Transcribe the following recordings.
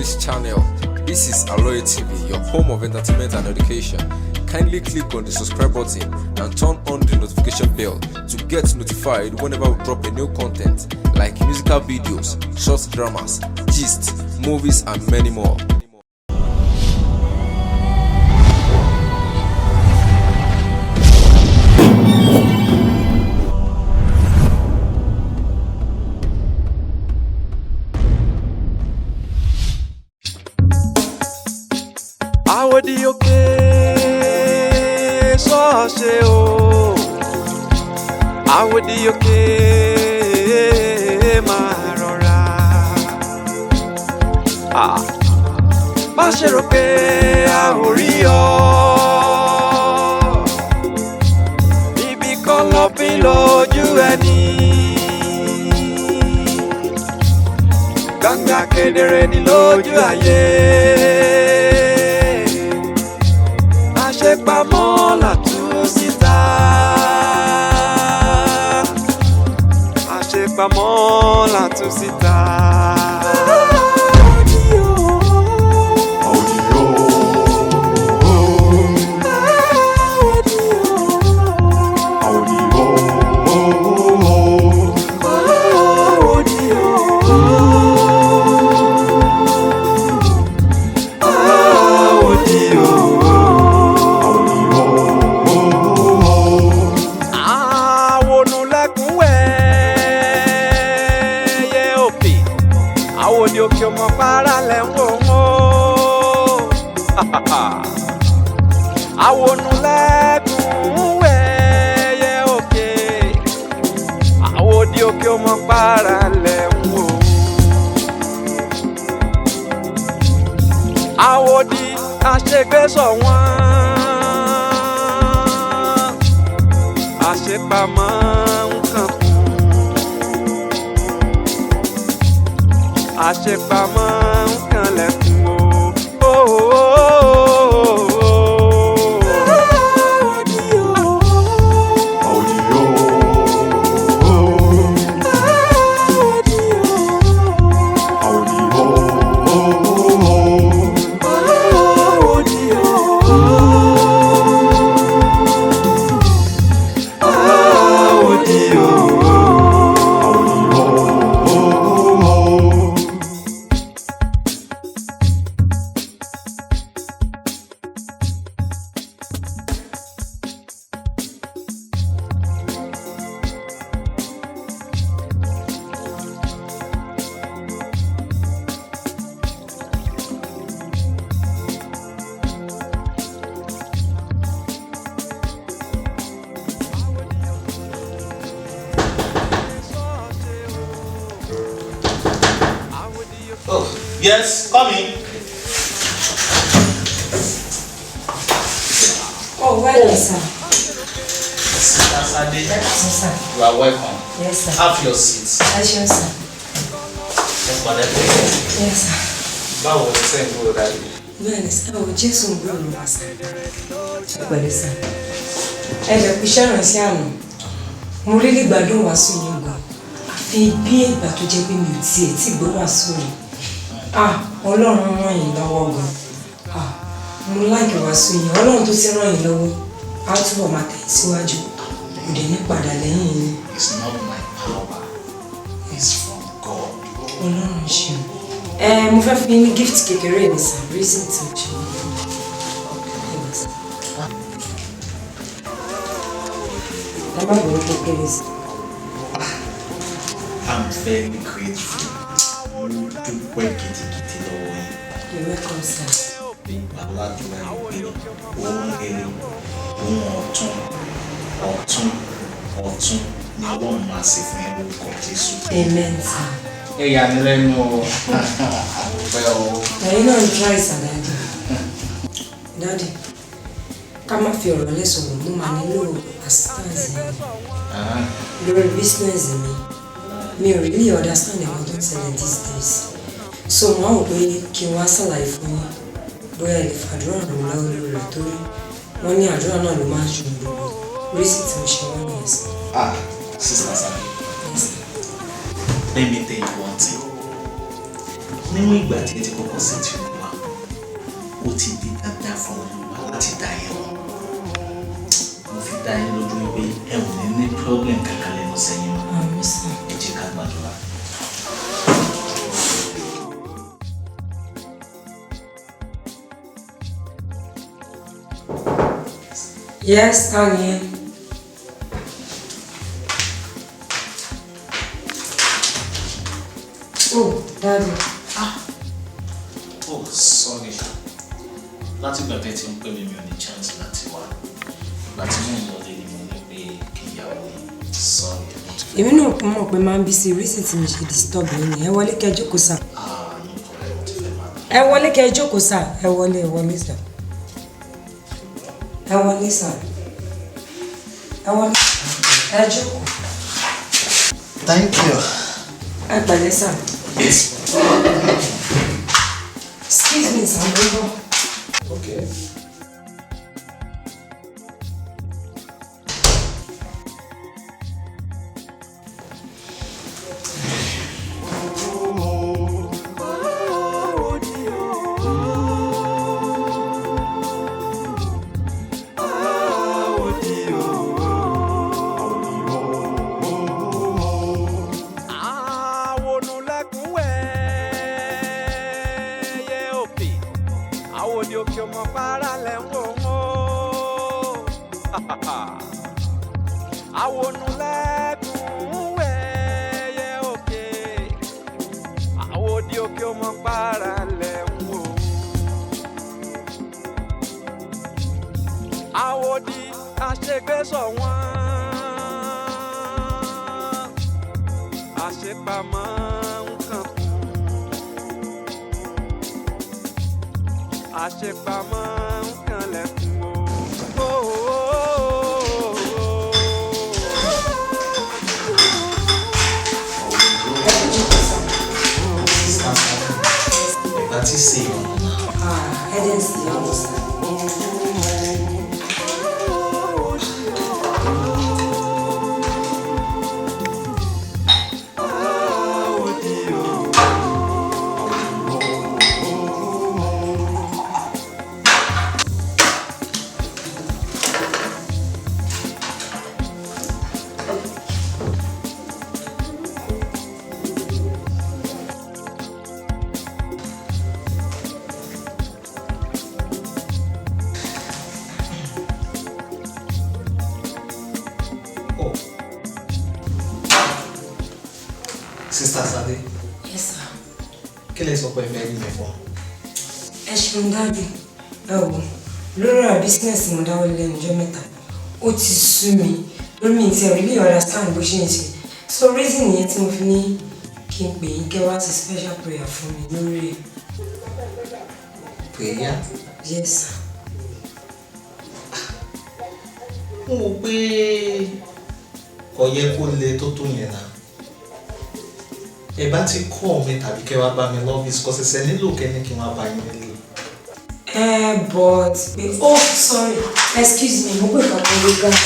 this channel. This is Aloe TV, your home of entertainment and education. Kindly click on the subscribe button and turn on the notification bell to get notified whenever we drop a new content like musical videos, short dramas, gist, movies, and many more. Àwòdì òkè ṣọ́ọ̀ṣe o, àwòdì òkè máa rọra. Ah, má ṣe rò pé a ò rí ọ, ibi kan lọ fi lójú ẹni, gbangba kedere ni lójú ayé, àṣepamọ́ làtú síta, àṣepamọ́ làtú síta. Àwọnulẹ̀kùn wẹ̀ẹ́yẹ òkè, àwòdì òkè ọmọ para lẹ̀ ń wò ó. Àwọnulẹ̀kùn wẹ̀ẹ́yẹ òkè, àwòdì òkè ọmọ para lẹ̀ ń wò ó. Àwòdì àṣegbésọ̀ wọn, àṣepamọ́ nǹkan kù, àṣepamọ́ nǹkan lẹ̀kùn o. Oh, yes, come in. Oh, well done, sir. Sister Sade, Yes, sir. you are welcome. Yes, sir. Have your seat. Ẹ ṣeun, sir. Ẹ pàdé pé Yes, sir. báwo ni sẹ́yìn kúrò dájú? Bẹ́ẹ̀ni, sir. Ọ̀ Jésù ń gbòòrò wá, sir. Ẹ pẹ̀lẹ́, sir. Ẹ jẹ́ kú iṣẹ́ ìrànṣẹ́ àná. Mo rí lè gbádùn wàásù yín gan. Àfi bí ìgbà tó jẹ́ pé mi ò tiẹ̀ tí gbọ́ wàásù rẹ̀. Ah, Ọlọ́run ràn yín lọ́wọ́ gan. Ah, mo láìkì wàásù yín. Ọlọ́run tó ti ràn yín lọ́wọ́ á túbọ̀ máa tẹ̀ síwájú. Kò dẹ̀ ní padà lẹ́yìn yín. It's not my power, it's from God. Ọlọ́run ṣeun. Ẹ mo fẹ́ fún yín ní gift kékeré mi sir, reason to ṣe. Ẹ má bẹ̀rù kékeré sir. I'm very grateful. Mo dúpẹ́ gidigidi lọ́wọ́ yín. You're welcome, sir. Aládùúrà yìí pé ohun rere, ohun ọ̀tun, ọ̀tun, ọ̀tun ni Ọlọ́run máa ṣe fún yín lórúkọ Jésù. Amen, sir. Ẹ yà mí lẹ́nu o, àdúpẹ́ o. Ẹ̀yin náà ń try sir, daddy. Daddy, ká má fi ọ̀rọ̀ lẹ̀ sọ̀rọ̀, mo máa nílò assistance yín lórí business mi. Mi ò really understand nǹkan tó ń ṣẹlẹ̀ these days. So mo á wò pé kí n wá ṣàlàyé fún yín bóyá ẹ lè fàdúrà ràn mí lọ́wọ́ lórí rẹ̀ torí wọ́n ní àdúrà náà ló máa ń ṣe ohun gbogbo. Reason tí mo ṣe wá nìyẹn sir. Ah, Sister Sade, Yes, sir. let me tell you one thing. Níwọ̀n ìgbà tí ẹ ti kọ́kọ́ sí ti Olúwa, ó ti di dandan fún Olúwa láti dá yín lọ. Mo fi dá yín lójú wípé ẹ ò ní ní problem kankan lẹ́nu sẹ́yìn mọ́. Àmín sir. Ẹ jẹ́ ká gbàdúrà. Yes, ta ni ẹ? Oh, daddy. Oh, sorry. Láti ìgbà tẹ́ ti ń pè mí, mi ò ní chance láti wá. Ìgbà tí mò ń lọlé ni mo ní pé kí n yàwó yìí. Sorry, mo ti fẹ́. Èmi náà kún mọ̀ pé máa ń bí sí reason tí mi ṣe disturb yín ni. Ẹ wọlé kẹ́ jókòó sà. Ah, no problem, mo ti fẹ́ máa lọ. Ẹ wọlé kẹ́ jókòó sà. Ẹ wọlé, ẹ wọlé sà. Ẹ wọlé sà. Ẹ wọlé. Ẹ jókòó. Thank you. Ẹ pẹ̀lẹ́ sà. Excuse me sà, mo ń bọ̀. Okay. Àwọnulẹ̀kùn wẹ̀ẹ́yẹ òkè, àwòdì òkè ọmọ para lẹ̀ ń wò ó. Àwọnulẹ̀kùn wẹ̀ẹ́yẹ òkè, àwòdì òkè ọmọ para lẹ̀ ń wò ó. Àwòdì àṣegbésọ̀ wọn àṣepamọ́ nǹkan kù, àṣepamọ́ nǹkan lẹ́kùn o. Ẹ jókòó sà. Ìgbà tí ṣe ìrànlọ́ náà. Ah, ẹ jẹ́ ń sì yọ̀wọ̀ sà. Oh. Sister Sade, Yes sir. kí lẹ sọ pé ẹ fẹ́ rí mi fún? Ẹ ṣeun daddy. Ẹ wò, lórí ọ̀rọ̀ business mo dáwọ́ lé lẹ́nu ọjọ́ mẹ́ta, ó ti sú mi lórí mi tí ẹ really understand bó ṣe ń ṣe. So reason nìyẹn tí mo fi ní kí n pè yín kẹ́ wá sí special prayer fún mi lórí ẹ̀. Prayer? Yes sir. Mo wò pé kò yẹ kó le tó tó yẹn náà. Ẹ bá ti kọ́ mi tàbí kẹ́ wá bá mi lọ́fíìsì, kò ṣẹ̀ṣẹ̀ nílò kẹ́ni kí n wá bá yín nílé. Eh, but oh, sorry, excuse me, mo gbé nǹkan kan lórí gas.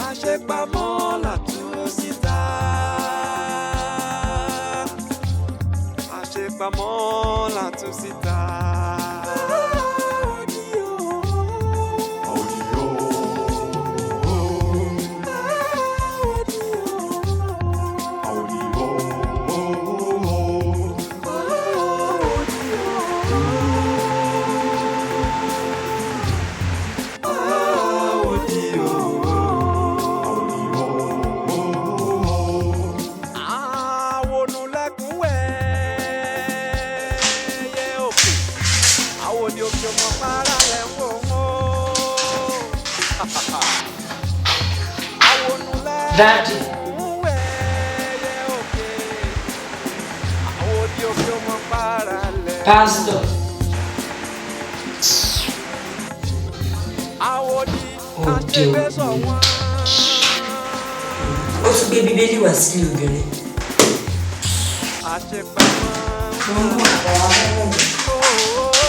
Àṣepamọ́ là tú síta. Àṣepamọ́ là tú síta. Daddy. Pastor. Òde òní. Ó tún gbé Bíbélì wá sílé obìnrin. Mo ń bọ̀ wá lọ́wọ́.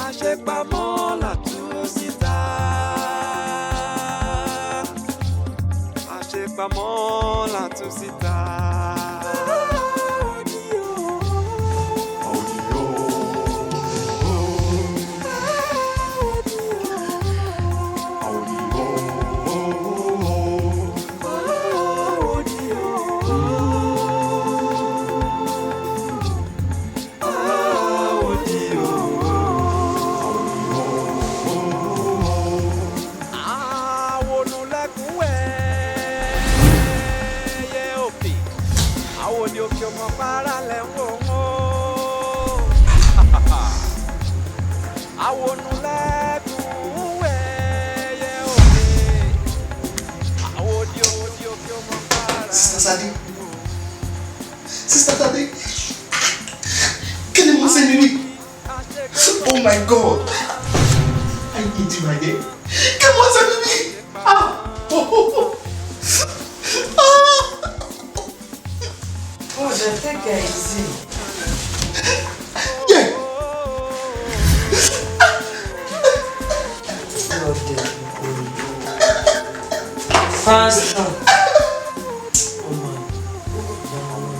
Àṣepamọ́ là tú síta. Àṣepamọ́ là tú síta. Àwọnulẹ̀kùn ẹyẹ òkè. Àwòdì òkè ọmọ para lẹ̀ ń wò ó. Àwọnulẹ̀kùn ẹyẹ òkè. Àwòdì òkè ọmọ para. Sister Sade. Sister Sade. Kí ni mo ṣe níbí? Oh my God. I need you, my dear. Kí ni mo ṣe níbí? Ah! Oh, oh, oh. Ah! Oh, then take it easy. Yeah. Òde òní. Pastor. Ọmọ àgbà.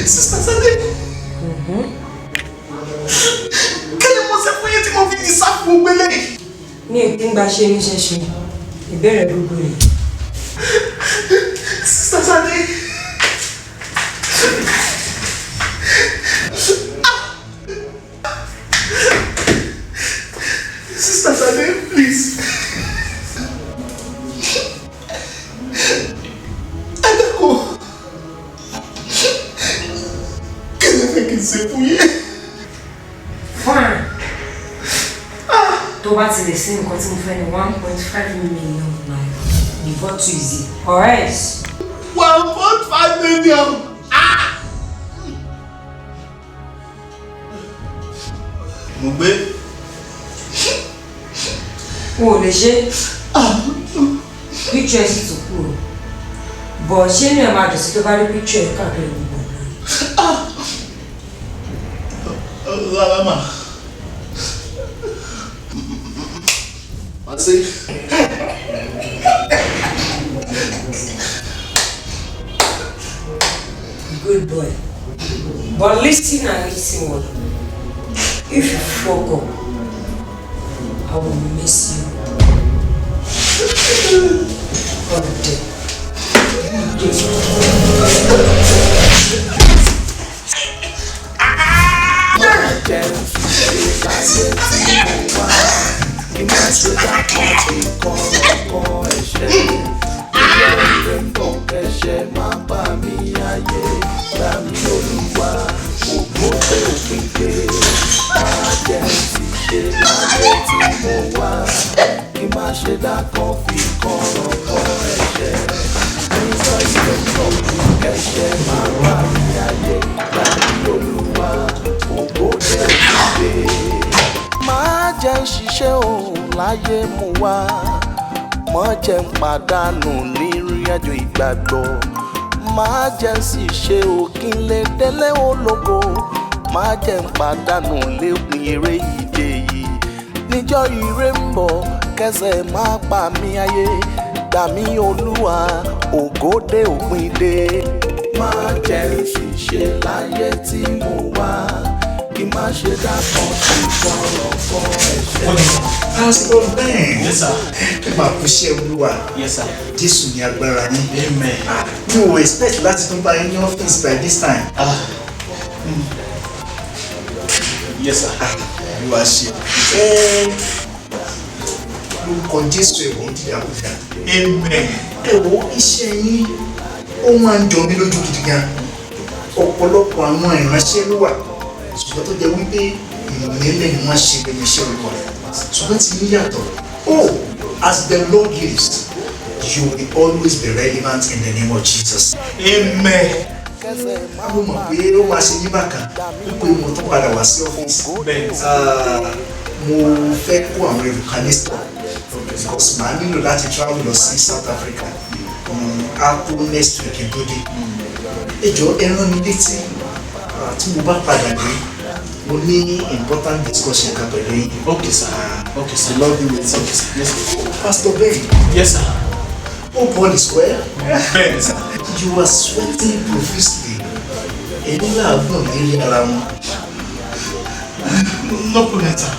Sister Sade. Kí ni mo ṣe fún yín tí mo fi di sáfù gbogbo eléyìí? Mi ò kí ń gba ṣe níṣẹ́ ṣe. Ìbéèrè gbogbo rẹ̀. Sister Sade. Sister Sade, please. Ẹ dákun. Kí lẹ fẹ́ kí n ṣe fún yín? Fine. Tó bá ti lè sí nǹkan tí mo fẹ́ ní ₦1.5 million before Tuesday or else. 1.5 million. Ah! Mo gbé. O ò lè ṣe picture ẹ̀ sì tún kú o, bọ̀ ṣé inú ẹ̀ máa dùn sí tó bá rí picture ẹ̀ káàkiri gbogbo ọ̀nà? Rárá mà. Màá ṣe. Good boy, but listen and listen well. If you fuck up, I will mess you up. Ọ̀dẹ̀. Jẹ́ ń fi ṣe láyé tí mo wá, kí má ṣe dákọ̀ tí kọ̀ọ̀kan ẹ̀ṣẹ̀ ilé ìwé ń bọ̀, ẹ̀ṣẹ̀ má bà mí, ayé gbà mí, Olúwa, ògbó pé òpin dé. Má jẹ́ ń fi ṣe láyé tí mo wá. ṣe dákan fi kọ̀rọ̀ kọ ẹ̀ṣẹ̀. Níjọ́ ire ń bọ̀, kẹsẹ̀ máa wà ní ayé. Gbàmí Olúwa, ògo dé òde. Má jẹ́ ń ṣiṣẹ́ o láyé mu wá, má jẹ́ ń pàdánù nírìn àjò ìgbàgbọ́. Má jẹ́ ń sì ṣe o kí n lè délé ológo. Má jẹ́ ń pàdánù lépin eré ìje yìí. Níjọ́ ire ń bọ̀, kẹsẹ̀ má pa mí ayé. Gbà mí Olúwa, ògo dé òpin dé. Má jẹ́ ń ṣiṣẹ́ láyé tí mo wá, kí má ṣe dákan sí kọ̀rọ̀ kan ẹ̀ṣẹ̀. Pastor Ben. Yes, sir. Ẹ máa kú iṣẹ́ Olúwa. Yes, sir. Jésù ní agbára yín. Amen. Mi ò expect láti tún bá yín ní ọ́fíìsì by this time. Ah. Yes, sir. Olúwa ṣe. Ẹ lórúkọ Jésù ẹ̀wọ̀n dídàkudà. Amen. Ẹ wo iṣẹ́ yín, ó máa ń jọ mí lójú gidi gan. Ọ̀pọ̀lọpọ̀ àwọn ìránṣẹ́ ló wà, ṣùgbọ́n tó jẹ́ wípé ìmọ̀lẹ́lẹ̀ ni wọ́n ṣe lẹ́nu iṣẹ́ Olúwa. Ṣùgbọ́n tí yín yàtọ̀. Oh, as the Lord lives, you will always be relevant in the name of Jesus. Amen. Kẹsẹ̀ má Mo mọ̀ pé ó máa ṣe yín bákan wípé mo tún padà wá sí ọ́fíìsì. Bẹ́ẹ̀ni. Ah, mo fẹ́ kó àwọn èrò kan ní store because màá nílò láti travel lọ sí South Africa. Á tó next week kí n tó dé. Ẹ jọ̀ọ́, ẹ rán mi létí, tí mo bá padà dé, mo ní important discussion kan pẹ̀lú yín. Okay, sir. Okay, sir. I love you with Okay, sir. Yes, sir. Pastor Ben, Yes, sir. hope all is well. Bẹ́ẹ̀ni, sir. You are sweating profusely. Èyí làágùn lérí ara wọn. No problem, sir.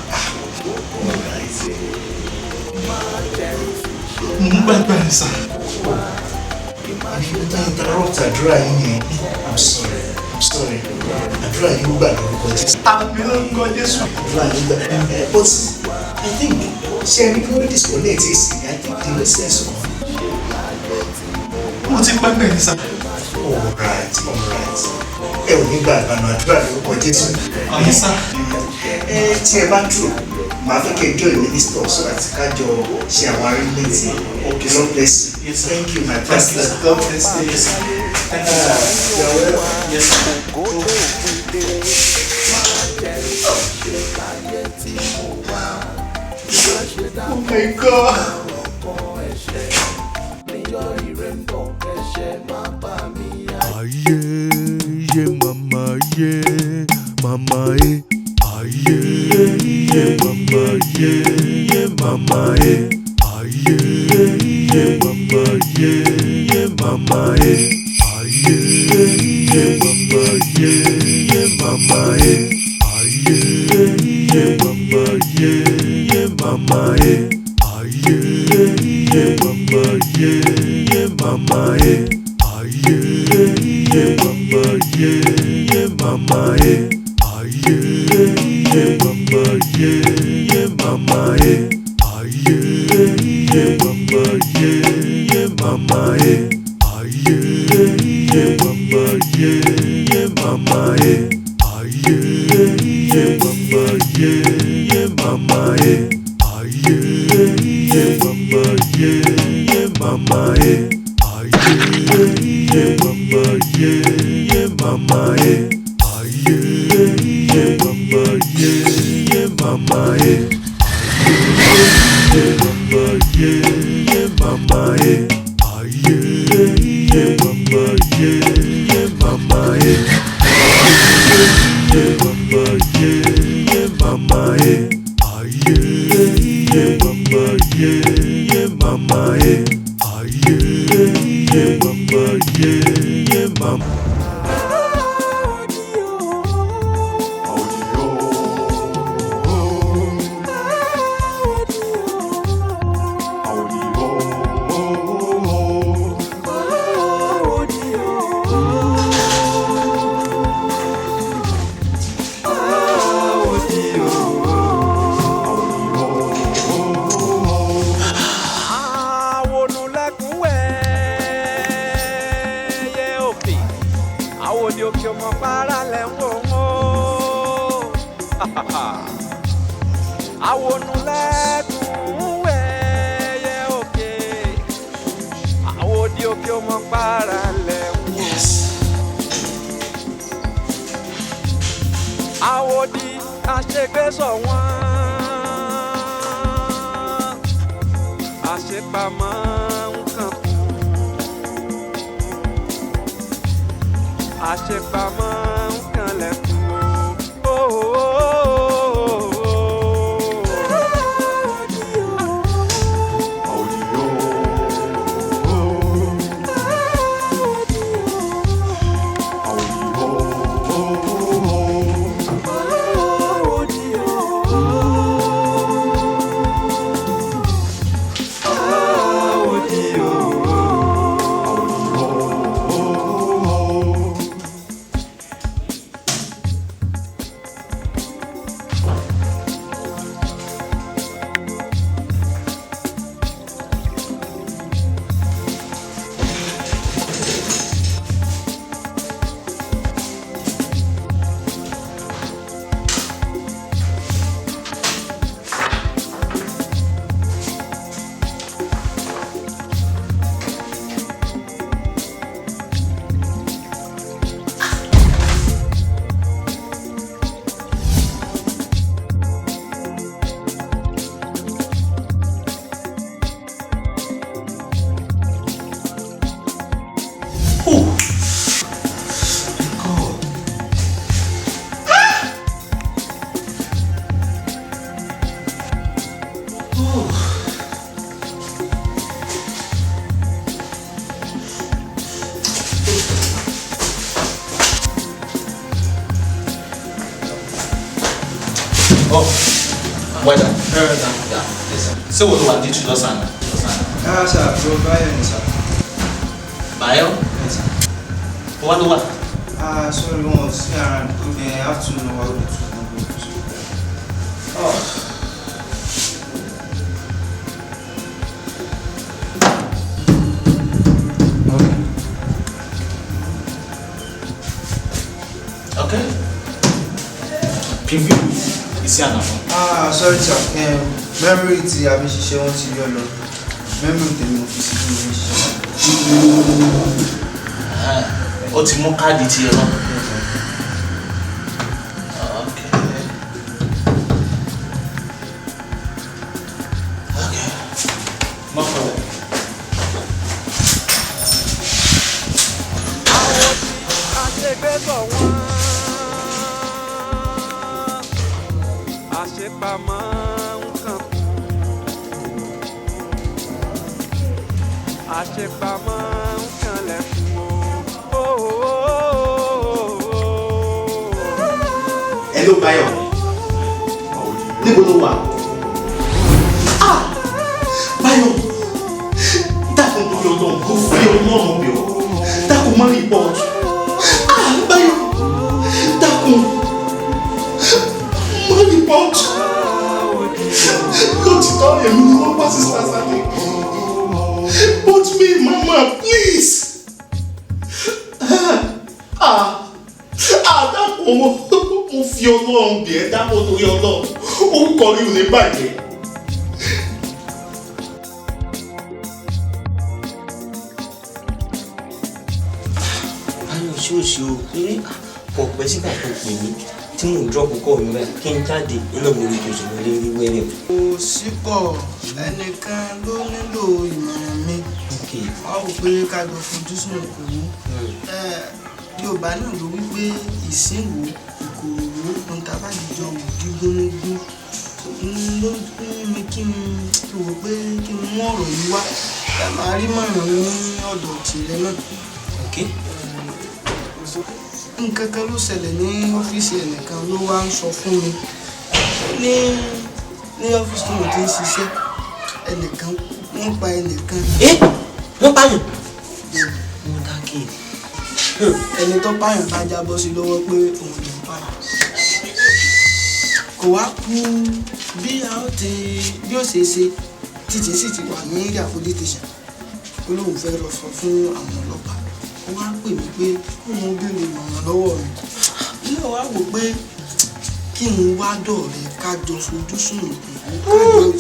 Mo ń gbàgbà ni, sir. If you don't interrupt àdúrà yín yẹn, I'm sorry, I'm sorry. Àdúrà yín ó gbà lórúkọ Jésù. Àmín lórúkọ Jésù. Àdúrà yín gbà. But I think ṣé ẹni kí wọ́n disconnect AC ni? I think the sense of Mo ti gbàgbà ni, sir. All right. Ẹ ò ní gba ìbànú àdúrà lórúkọ Jésù. Àmín, sir. Ẹ tí ẹ bá true, màá fẹ́ kẹ́ ẹ join minister so that ká jọ ṣe àwọn arrangement yẹn. Okay, God bless you. Yes, sir. Thank you, my Thank you, pastor. sir. God bless you. Yes, sir. Thank you, sir. You are welcome. Yes, sir. Ògo dé òpin dé. Má jẹ́ ń ṣiṣẹ́ láyé tí mo wá, kí má ṣe Oh dákan my God. kọ ẹ̀ṣẹ̀. Níjọ́ ire ń bọ̀, kẹsẹ̀ má pa mí ayé. Aye, ye mama ye, mama e. Aye, ye mama ye, ye mama e. Aye, ye mama ye, ye mama e. Aye, ye mama ye, ye mama e. Aye, ye mama ye, ye mama e. Aye, ye mama ye, ye mama e. Aye, ye mama ye, ye mama e. Aye, ye mama ye, ye mama e. Aye, ye mama ye, ye mama e. Aye, ye mama ye, ye mama e. Aye, ye mama ye, ye mama e. Aye, ye mama ye, ye mama e. Aye, ye mama ye, ye mama e. Aye, ye mama ye, ye mama e. Aye, ye mama ye, ye mama e. Aye, ye mama ye, ye mama e. Ye mama ye, ye mama e. Aye, ye mama ye, ye mama e. Aye, ye mama ye, ye mama. Àwòrán lẹ́kùn ẹyẹ òkè. Àṣegbé sọ wọ́n, àṣepamọ́ ń kàn kú, àṣepamọ́ ń kanlẹ̀kùn o. Oh, well done. Yeah. Ṣé wo ló wà ní lọ́sàn-án? Ah, sir, bro, Báyọ̀ ni sir. Báyọ̀? Yes, sir. Wọ́n ló wà. Ah, sorry, wọn ò sí around. Okay, I have to know how to go. Oh. Okay. Preview iṣẹ́ àná fún. Ah, sorry, sir. Memory tí a fi ṣiṣẹ́ wọ́n ti yọ lọ. Memory tèmi ò fi sí bí mo ṣiṣẹ́. Ó ti mú káàdì tiẹ̀ lọ. Okay. Okay. No problem. Àṣegbé sọ wọ́n, àṣepamọ́ ń kàn kú, àṣepamọ́ ń kanlẹ̀kùn o. Hello, Báyọ̀. Níbo ló wà? Ah! Báyọ̀, dákun torí Ọlọ́run, kò fi Ọlọ́run bẹ̀ ọ́. Dákun má report. Ah! Báyọ̀, dákun má report. Lótìtọ́ èmi ni wọ́n pa Sister Sade. But me, mama, please. Ah! Ah! Dákun mo fi Ọlọ́run bẹ̀ ẹ́, dákun torí Ọlọ́run, orúkọ rí ò ní bàjẹ́. Báyọ̀, ṣé ò ṣe o? Torí kò pẹ́ sígbà tó pè mí tí mò ń drop call mi báyìí kí n jáde iná mi rí tó sì wọlé rí wẹ́rẹ́. Kò síkọ̀, ẹnìkan ló nílò ìmọ̀ràn mi. Wọ́n wò pé ká jọ fojú sùn kò wú. Yorùbá náà ló wí pé ìsìnwó ìkòròwò ohun tá a bá jìjọ wò gígúnúgún ló mú mi kí n wò pé kí n mú ọ̀rọ̀ yìí wá ẹ máa rí mọ̀ràn ní ọ̀dọ̀ tìrẹ náà. Nǹkan kan ló ṣẹlẹ̀ ní ọ́fíìsì, ẹnìkan ló wá ń sọ fún mi ní ọ́fíìsì tí mo ti ń ṣiṣẹ́, ẹnìkan wọ́n pa ẹnìkan. Wọ́n pààyàn? Wọ́n dákẹ́. Ẹni tó pààyàn bá jábọ́ sí lọ́wọ́ pé òun ló ń pààyàn. Kò wá kú bí a ó ti bí ó ṣe ṣe títí sì ti wà ní area police station. Ó lóun fẹ́ lọ sọ fún àwọn ọlọ́pàá. Ó wá pè mí pé kóun béèrè ìmọ̀ràn lọ́wọ́ mi. Ilé wa wò pé kí n wá dọ̀rẹ́ ká jọ fojú sùn òkú,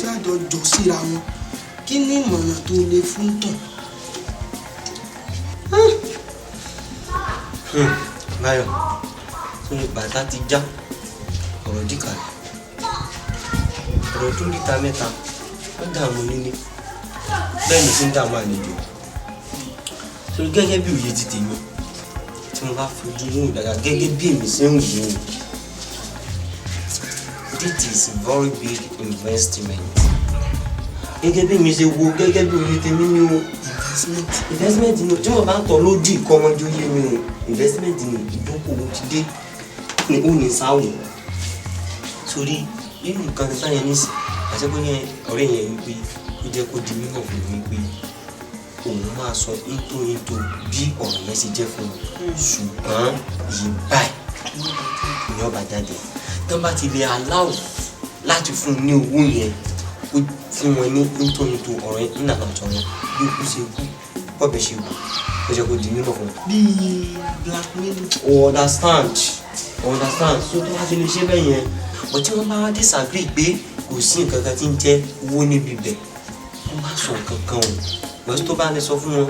ká jọ jọ síra wọn. Kí ni ìmọ̀ràn tó lè fún tàn? Báyọ̀, sórí bàtà ti já ọ̀rọ̀ dìkà rẹ̀. Ọ̀rọ̀ tó ríta mẹ́ta ó dààmú nílé, bẹ́ẹ̀ ni sí ń dààmú àlejò. So gẹ́gẹ́ bí òye ti tèmi tí mo bá fojú inú dáadáa, gẹ́gẹ́ bí èmi ṣe ń wò ó, this is a very big investment. Gẹ́gẹ́ bí mi ṣe wo, gẹ́gẹ́ bí òye tèmi ni o, investment ni o. Tí mo bá ń tọ́ lójú ìkọ́ ọmọdé yé mi o, investment ni, ìdókòwò ti dé ní ó ní sáwò sórí irú nǹkan sáyẹn nísìn. Àti pé yẹn ọ̀rẹ́ yẹn wípé ó jẹ́ kó di mímọ̀ fún mi wípé òun máa sọ into bí ọ̀rọ̀ yẹn ṣe jẹ́ fún un, ṣùgbọ́n yìí báyìí ní ọba jáde tí wọ́n bá ti lè aláwọ̀ láti fún un ní owó yẹn, ó fún wọn ní into ọ̀rọ̀ yẹn nínú àtọ̀ wọn bí ó ṣe kú bọ́ọ̀bẹ ṣe wù, ó jẹ́ kó di mímọ̀ fún un. Bíi blackmail. O understand, o understand. So tó bá ti lè ṣe bẹ́ẹ̀ yẹn, but tí wọ́n bá disagree pé kò sí nǹkan kan tí ń jẹ́ owó níbi bẹ̀, wọ́n bá sọ nǹkan kan o, wọ́n tó bá lè sọ fún wọn,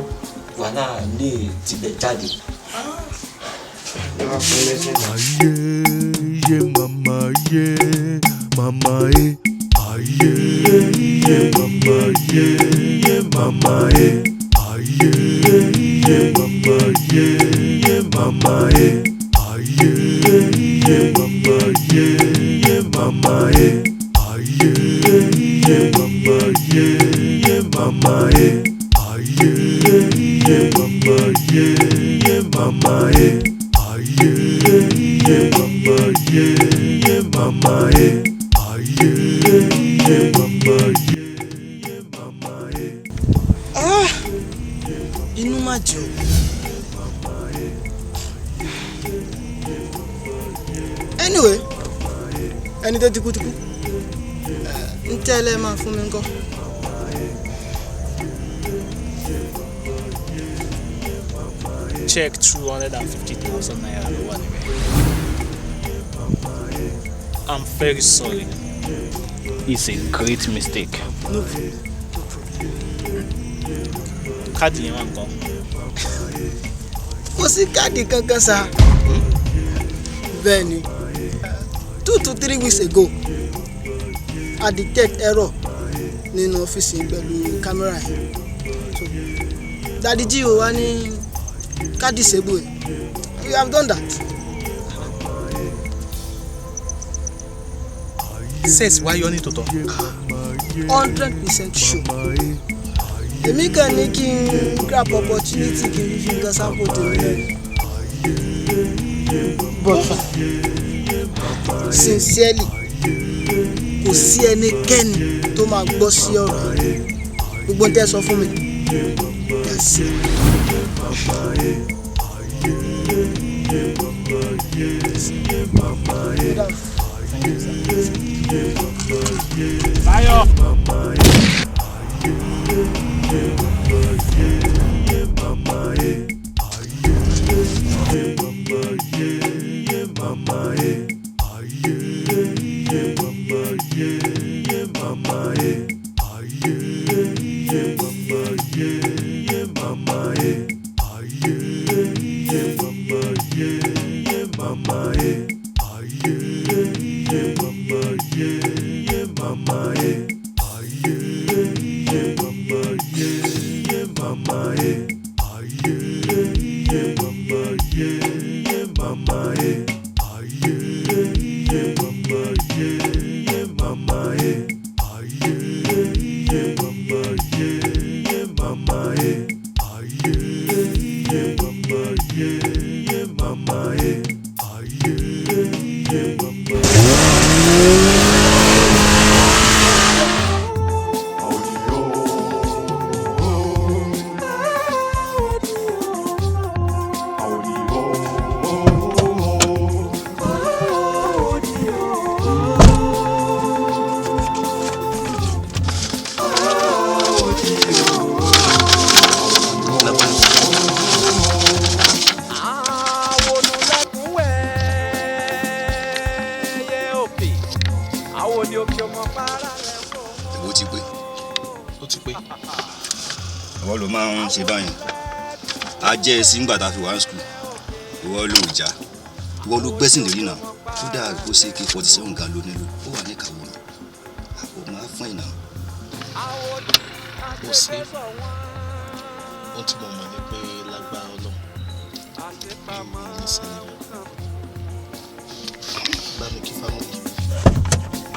wàhálà lè tibẹ̀ jáde. Ayé ye mama ye mama e, ayé ye mama ye ye mama e, ayé ye mama ye ye mama e, ayé ye mama ye ye mama e, ayé ye mama ye ye mama e, ayé ye mama ye ye mama e, ayé ye mama ye ye mama e, ayé ye mama ye ye mama e. Ah! Inú má jẹ́ o. Anyway, ẹni tó ti kú ti kú. Ń tẹ́lẹ̀ máa fún mi ńkọ́. Check 250,000 naira ló wà níbẹ̀. I'm very sorry. It's a great mistake. No problem. No problem. Káàdì yẹn wà ńkọ́? Kò sí káàdì kankan sá. Bẹ́ẹ̀ ni, 2 to 3 weeks ago, I detect error nínú ọ́fíìsì pẹ̀lú kámẹ́rà yẹn. So, Daddy G.O wá ní ká disable ẹ̀. We have done that. Sess wá yọ ní tòótọ́. 100% sure. Èmi kàn ní kí n grab opportunity kí n fi nǹkan sápò tèmi náà. But sincerely, kò sí ẹnikẹ́ni tó máa gbọ́ sí ọ̀rọ̀ yìí. Gbogbo ń tẹ́ sọ fún mi, that's it. Báyọ̀. Ìwọ ti pé. Ó ti pé. Ìwọ ló máa ń ṣe báyìí. A jẹ́ ẹ sí ńgbà tá a fi wá ní skul. Ìwọ ló jà. Ìwọ ló gbẹ́sìn lérí náà. Kódà kó ṣe kí 47 ga ló nílò. Ó wà ní ìkàwọ́ mi. Àpò Kò sí. Ohun tí mo mọ̀ ni pé lágbára Ọlọ́run, mi ò ní ṣẹlẹ̀ mọ́. Bá mi kí family.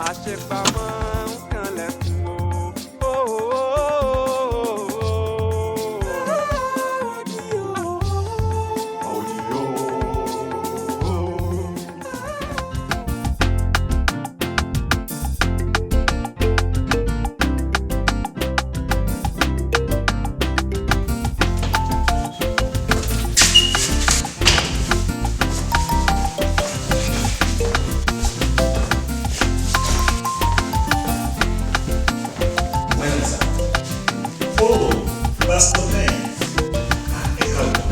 Àṣepamọ́ ń kanlẹ̀kùn o. Well, sir. Oh, Pastor Ben. Ẹ káàbọ̀.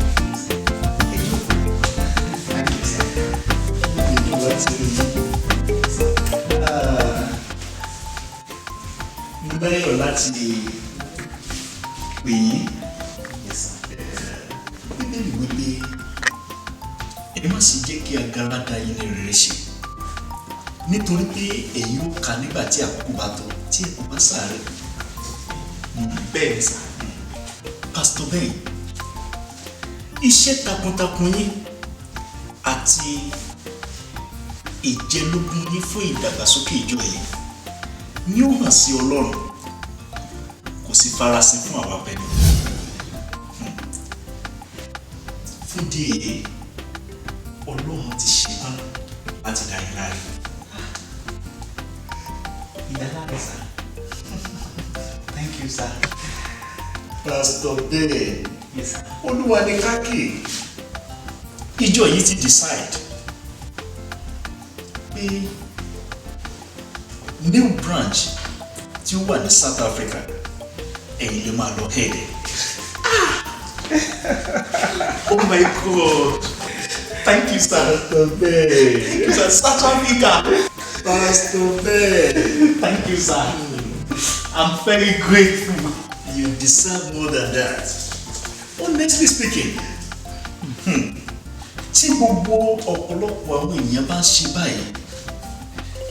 Ẹ jókòó. Thank you, sir. Ìlú láti rí yín. Ah, mo báyọ̀ láti pè yín. Bíbélì wípé ẹ má sì jẹ́ kí agara da yín ní rere ṣe, nítorí pé ẹ̀yin ó kà nígbà tí àkókò bá tó tí ẹ kò bá sáré. Bẹ́ẹ̀ ni sà. Pastor Ben, iṣẹ́ takuntakun yín àti ìjẹlógún yín fún ìdàgbàsókè ìjọ yìí ni ó hàn sí Ọlọ́run, kò sì farasin fún àwa pẹ̀lú. Fún díẹ̀ èyí, Ọlọ́run ti ṣetán láti dá yín láre. Ìdáláre, sir. Thank you, sir. Pastor Ben, Yes, sir. Olúwa ní káàkiri ìjọ yìí ti decide pé new branch tí ó wà ní South Africa, ẹ̀yin lè máa lọ head ẹ̀. Oh my God. Thank you, sir. Pastor Ben. Thank you, sir. South Africa. Pastor Ben. Thank you, sir. I'm very grateful. You deserve more than that. Honestly speaking, tí gbogbo ọ̀pọ̀lọpọ̀ àwọn èèyàn bá ń ṣe báyìí,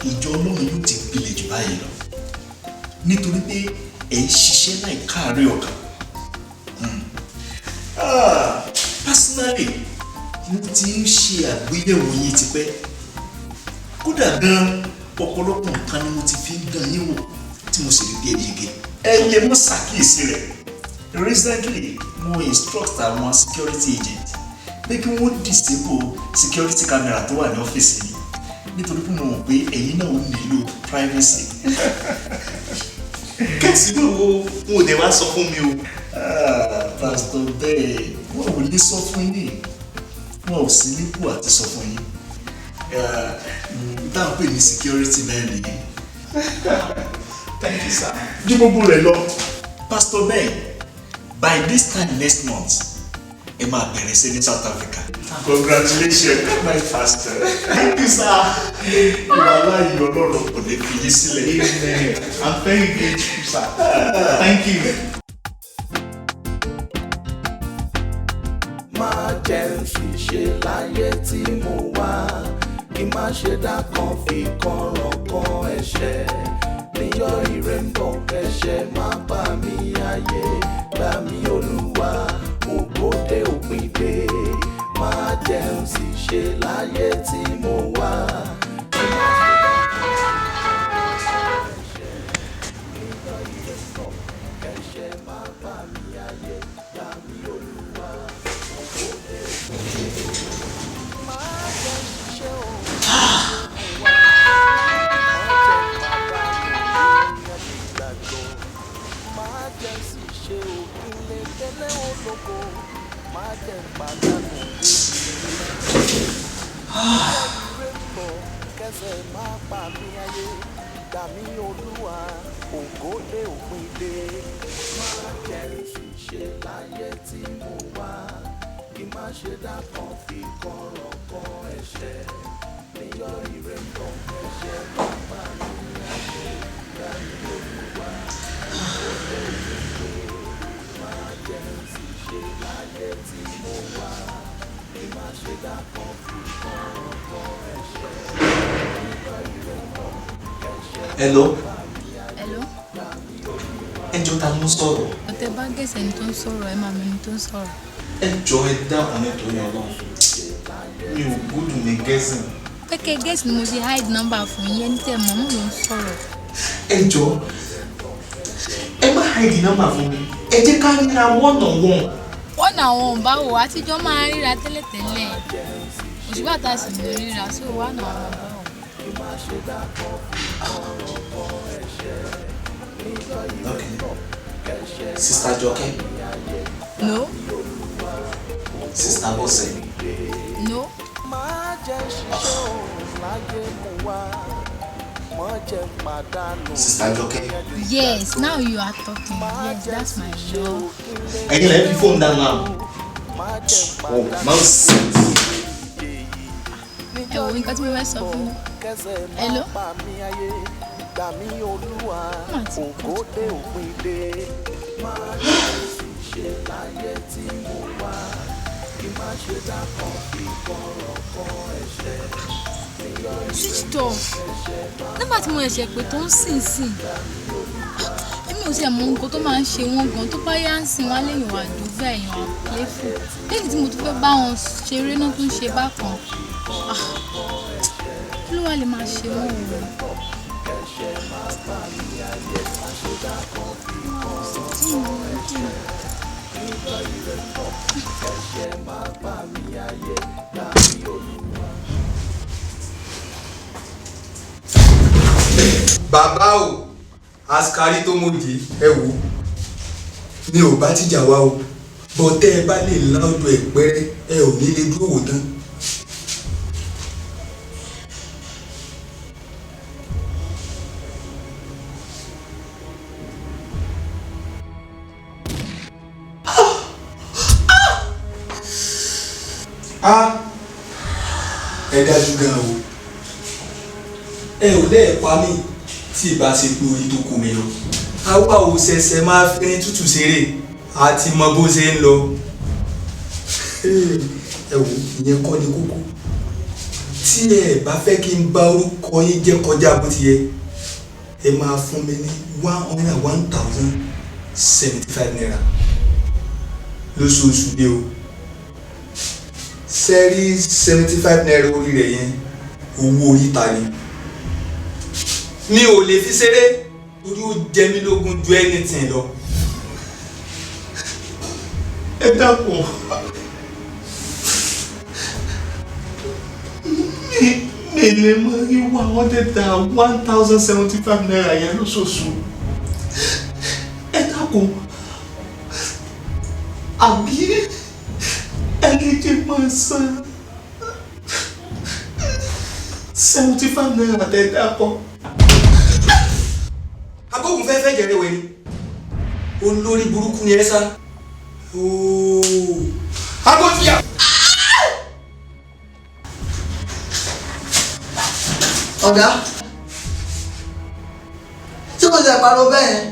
ìjọ Ọlọ́run yóò ti gbilẹ̀ jù báyìí lọ. Nítorí pé ẹ̀ ń ṣiṣẹ́ láì káàárẹ̀ ọkàn. Ah, personally, mo ti ń ṣe àgbéyẹ̀wò yín tipẹ́. Kódà gan, ọ̀pọ̀lọpọ̀ nǹkan ni mo ti fi ń dán yín wò tí mo sì rí bí ẹ yege. Ẹ lè mọ́ ṣàkíyèsí rẹ̀. Recently, mo instruct àwọn security agent pé kí wọ́n disable security camera tó wà ní ọ́fíìsì mi, nítorí pé mo mọ̀ pé ẹ̀yin náà ó nílò privacy. Kẹ́sì ló wo n ò dé wá sọ fún mi o. Ah, Pastor Ben, wọn ò lè sọ fún yín, wọn ò sí nípò àti sọ fún yín. Tá à ń pè ní security náà nìyẹn. Thank you, sir. Ju gbogbo rẹ̀ lọ, Pastor Ben, by this time next month, ẹ máa bẹ̀rẹ̀ sí ní South Africa. Congratulations, my pastor. Thank you, sir. Ìwà láàyè Ọlọ́run kò ní fi yín sílẹ̀. Amen. I'm very grateful, sir. Thank you. Má jẹ́ ń ṣìṣe láyé tí mo wá, kí má ṣe dákan fi kànràn kan ẹ̀ṣẹ̀ níyọ. Ire ń bọ̀, ẹ̀ṣẹ̀ má bà mí. Ayé gbà mí, Olúwa, ògbódé òpin dé. Má jẹ́ ń ṣìṣe láyé tí mo wá, kí má ṣe dákan fi kànràn kan ẹ̀ṣẹ̀ níyọ. Ire ń bọ̀, ẹ̀ṣẹ̀ má bà mí. Ayé gbà mí, Olúwa, ògbódé òpin dé. Má jẹ́ ń ṣiṣẹ́ o. Má jẹ́ pàdánù ìgbàgbọ́. Má jẹ́ sì ṣe òkun lè tẹ́lẹ̀ olóko. Má jẹ́ pàdánù ire ń bọ̀, kẹsẹ̀ má pa mí. Ayé gbà mí, Olúwa, ògo dé òpin dé. Má jẹ́ sì ṣe láyé tí mo wá, kí má ṣe dákan fi kọ̀rọ̀ kan ẹ̀ṣẹ̀ níyọ. Ire ń bọ̀, ẹ̀ṣẹ̀ má pa mí. Ayé gbà mí, Olúwa, ògo dé òpin dé. Má jẹ́ sì ṣe láyé tí mo wá, kí má ṣe dákan fi kọ̀rọ̀ kan ẹ̀ṣẹ̀ níyọ. Ire ń bọ̀, ẹ̀ṣẹ̀ Hello. má pa mí. Ayé Hello? gbà mí, Olúwa. Ẹ jọ̀ọ́, ta ló ń sọ̀rọ̀? Ọ̀tẹ̀ bá gẹ̀ẹ́sì ẹni tó ń sọ̀rọ̀, ẹ máa mẹ́ni tó ń sọ̀rọ̀. Ẹ jọ̀ọ́, ẹ dákun nítorí Ọlọ́run. Mi ò gbúdùn ní guessing. Pẹ́kẹ́ gẹ̀ẹ́sì ni mo ṣe hide number fún yín, ẹni tẹ́ mọ̀ mọ́ ló ń sọ̀rọ̀. Ẹ jọ̀ọ́, ẹ má hide number fún mi. Ẹ jẹ́ ká ríra one on one. Wọ́n náà àwọn ò bá wò, àtijọ́ máa ń ríra tẹ́lẹ̀tẹ́lẹ̀. Òṣùgbà tá a sì lè ríra, so wọ́n náà àwọn ò bá wò. Okay. Sister Jọkẹ́. No. Sister Bọ́sẹ̀. No. Má jẹ́ ṣiṣẹ́ òun láyé mo wá, má jẹ́ pàdánù. Sister Jọkẹ́. Yes, now you are talking. Yes, that's my love. Ẹ̀yin lẹ fi fóònù dáná. Oh, nonsense. Ẹ wo nǹkan tí mo fẹ́ sọ fún mi. Hello? Gbà mí Olúwa, ògo dé òpin dé. Má jẹ́ ṣiṣẹ́ láyé tí mo wá, kí má ṣe dákan fi kọ̀rọ̀ kan ẹ̀ṣẹ̀. Switched off. Nígbà tí mo ṣẹ̀ṣẹ̀ pé tó ń sìn sìn, èmi ò tiẹ̀ mọ nǹkan tó máa ń ṣe wọ́n gan. Tó bá yá ń sìn wá léèyàn wà dùbẹ́, èèyàn wà playful. Lẹ́yìn tí mo tún fẹ́ bá wọn ṣeré náà tún ṣe bákan. Ah, kí ló wá lè máa ṣe wọ́n o? Bàbá o, askari tó mòjì, ẹ wò ó, mi ò bá tìjà wá o, bọ́ tẹ́ ẹ bá lè láọdọ̀ ẹ̀ pẹ́rẹ́, ẹ ò ní lè dúró wò tán. A ẹ dájú gan o, ẹ ò lẹ́ẹ̀pa mí tí ìbá ṣe pé orí tó kó mi lọ. Àwa ò ṣẹ̀ṣẹ̀ máa fi ní tútù ṣeré, àti mọ bó ṣe ń lọ. Ẹ wò, ìyẹn kọ́ ni kókó. Tí ẹ bá fẹ́ kí n bá orúkọ yín jẹ́ kọjá bó ti yẹ, ẹ máa fún mi ní ₦101,075 lóṣooṣù bí o. Sẹ́rí ₦75 orí rẹ̀ yẹn, owó oríta ni. Mi ò lè fi ṣeré torí ó jẹ mí lógún ju anything lọ. Ẹ dákun. Mi lè mọ rí ₦101,075 yẹn lóṣooṣù. Ẹ dákun. Àbí ẹ lè jẹ́ máa san ₦75 tẹ dákun. Agbóhùn fẹ́ fẹ́ jẹrẹ wẹ̀ ni. Olórí burúkú ni ẹ sá. Ooo. Agbóhùn. Ọ̀gá, tí kò tẹ̀ pariwo bẹ́ẹ̀ yẹn.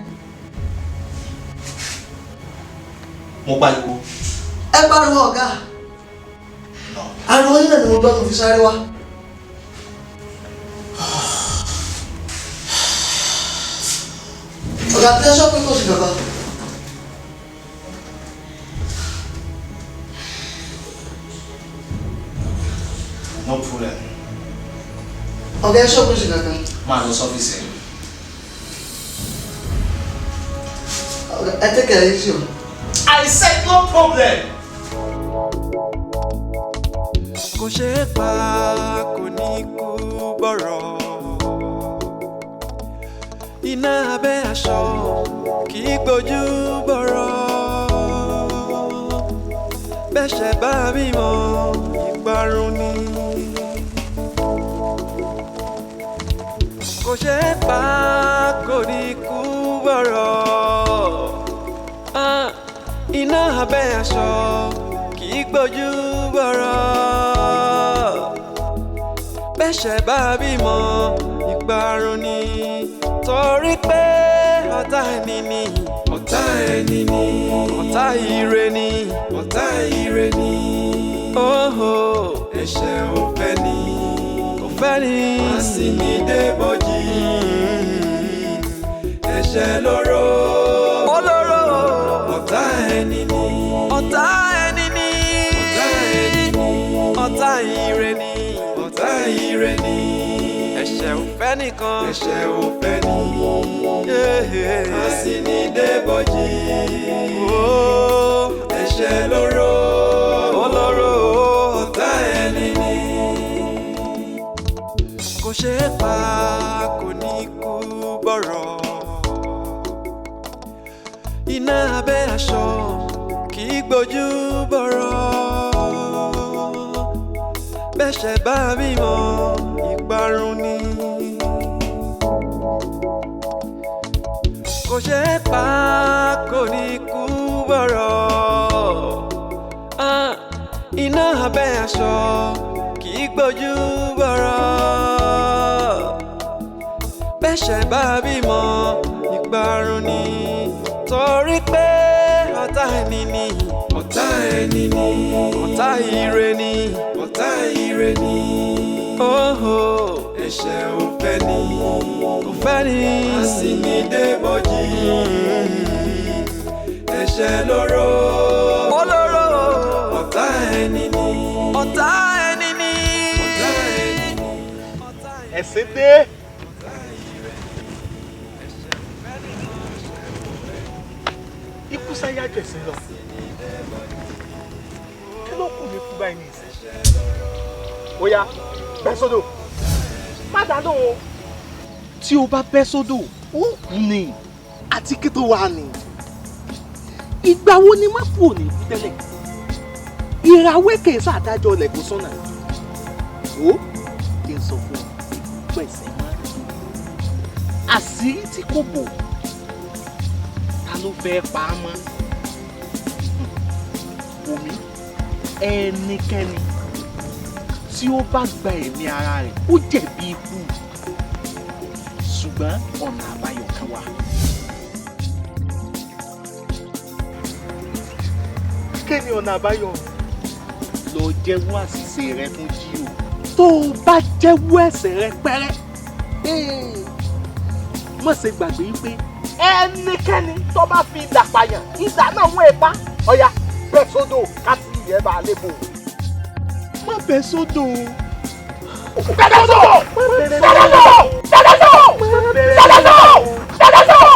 Mo pariwo. Ẹ pariwo ọ̀gá. Ariwo yín náà ni mo gbọ́ tó fi sáré wá. Ọ̀gá, tẹ́ sọ pé kò sí kankan. No problem. Ọ̀gá, ẹ sọ pé kò sí kankan. Máa lọ sọ́fíìsì ẹ̀. Ọ̀gá, ẹ take it easy o. I said no problem. Kò ṣeé pa, kò ní kú bọ̀rọ̀. Iná abẹ́ aṣọ kì í gbójú bọ̀rọ̀. Bẹ́ṣẹ̀ bá bímọ, ìparun ni. Kò ṣeé pa, kò ní kú bọ̀rọ̀. Ah, iná abẹ́ aṣọ kì í gbójú bọ̀rọ̀. Bẹ́ṣẹ̀ bá bímọ, ìparun ni. Torí pé ọ̀tá ẹni ni, ọ̀tá ẹni ni, ọ̀tá ire ni, ọ̀tá ire ni. Óhò, ẹ̀ṣẹ̀ ò fẹ́ ni, kò fẹ́ ni, má sì ní débòjì. Ẹ̀ṣẹ̀ lóró. Ẹ̀ṣẹ̀ ò fẹ́ nìkan. Ẹ̀ṣẹ̀ ò fẹ́ ní. A sì ní débọ̀jì. Ẹ̀ṣẹ̀ lóró. Olóró. Ọ̀tá ẹni ni. Kò ṣeé pa, kò ní kú bọ̀rọ̀. Iná abẹ́ aṣọ kì í gbójú bọ̀rọ̀. Bẹ́ṣẹ̀ bá bímọ, ìparun ni. Kò ṣeé pa, kò ní kú bọ̀rọ̀. Iná abẹ́ aṣọ kì í gbójú bọ̀rọ̀. Bẹ́ṣẹ̀ bá bímọ, ìparun ni. Torí pé ọ̀tá ẹni ni. Ọ̀tá ẹni ni. Ọ̀tá ire ni. Ọ̀tá ire ni. Óhò. Ẹ̀ṣẹ̀ ò fẹ́ ni. Kò fẹ́ ni. A sì ní débọ̀jì. Ẹ̀ṣẹ̀ lóró. Olóró. Ọ̀tá ẹni ni. Ọ̀tá ẹni ni. Ọ̀tá ẹni ni. Ẹ̀sìn dé. Ikú sáyà jẹ̀sìn lọ. Kí ló kù ní kú báyìí ní ìsìn? Ó yá, bẹ́ sódò. Má dáná o. Tí o bá bẹ́ sódò, ó kú ni. Àti kí tó wà ní. Ìgbà wo ni má kú òní kú tẹ́lẹ̀? Ìràwé kìí sàdájọ́ ilẹ̀ kò sọ́nà. Ó kí n sọ fún ọ, pẹ̀sẹ̀ máa ń dùn. Àṣírí tí kò bò, ta ló fẹ́ pa á mọ́? Omi, ẹnikẹ́ni tí ó bá gba ẹ̀mí ara rẹ̀, ó jẹ̀bi ikú. Ṣùgbọ́n ọ̀nà àbáyọ kan wà. Kí ni ọ̀nà àbáyọ? Lọ jẹ́wọ́ àṣìṣe rẹ fún Jíò. Tó o bá jẹ́wọ́ ẹ̀ṣẹ̀ rẹ pẹ́rẹ́, má ṣe gbàgbé pé ẹnikẹ́ni tó bá fi idà pààyàn, idà náà wọ́n ẹ̀ pa. Ọ̀yá, bẹ́ sódò káàtì rẹ̀ bá a lè bò. Má bẹ́ sódò. Bẹ́ sódò! Bẹ́ sódò! Bẹ́ sódò! Bẹ́ sódò! Bẹ́ sódò!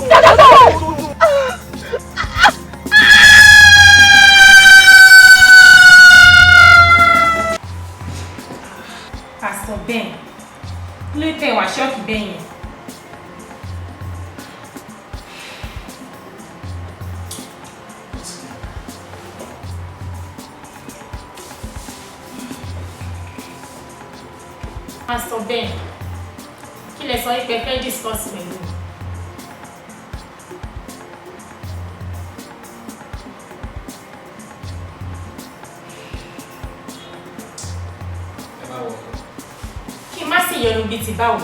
Bẹ́ sódò! Pastor Ben, kí ló tẹ wá ṣọ́ọ̀kì bẹ́ẹ̀ yẹn? Pastor Ben, kí lẹ sọ wípé fẹ́ discuss pẹ̀lú mi? Kí n má sì yọnu bíi ti báwo.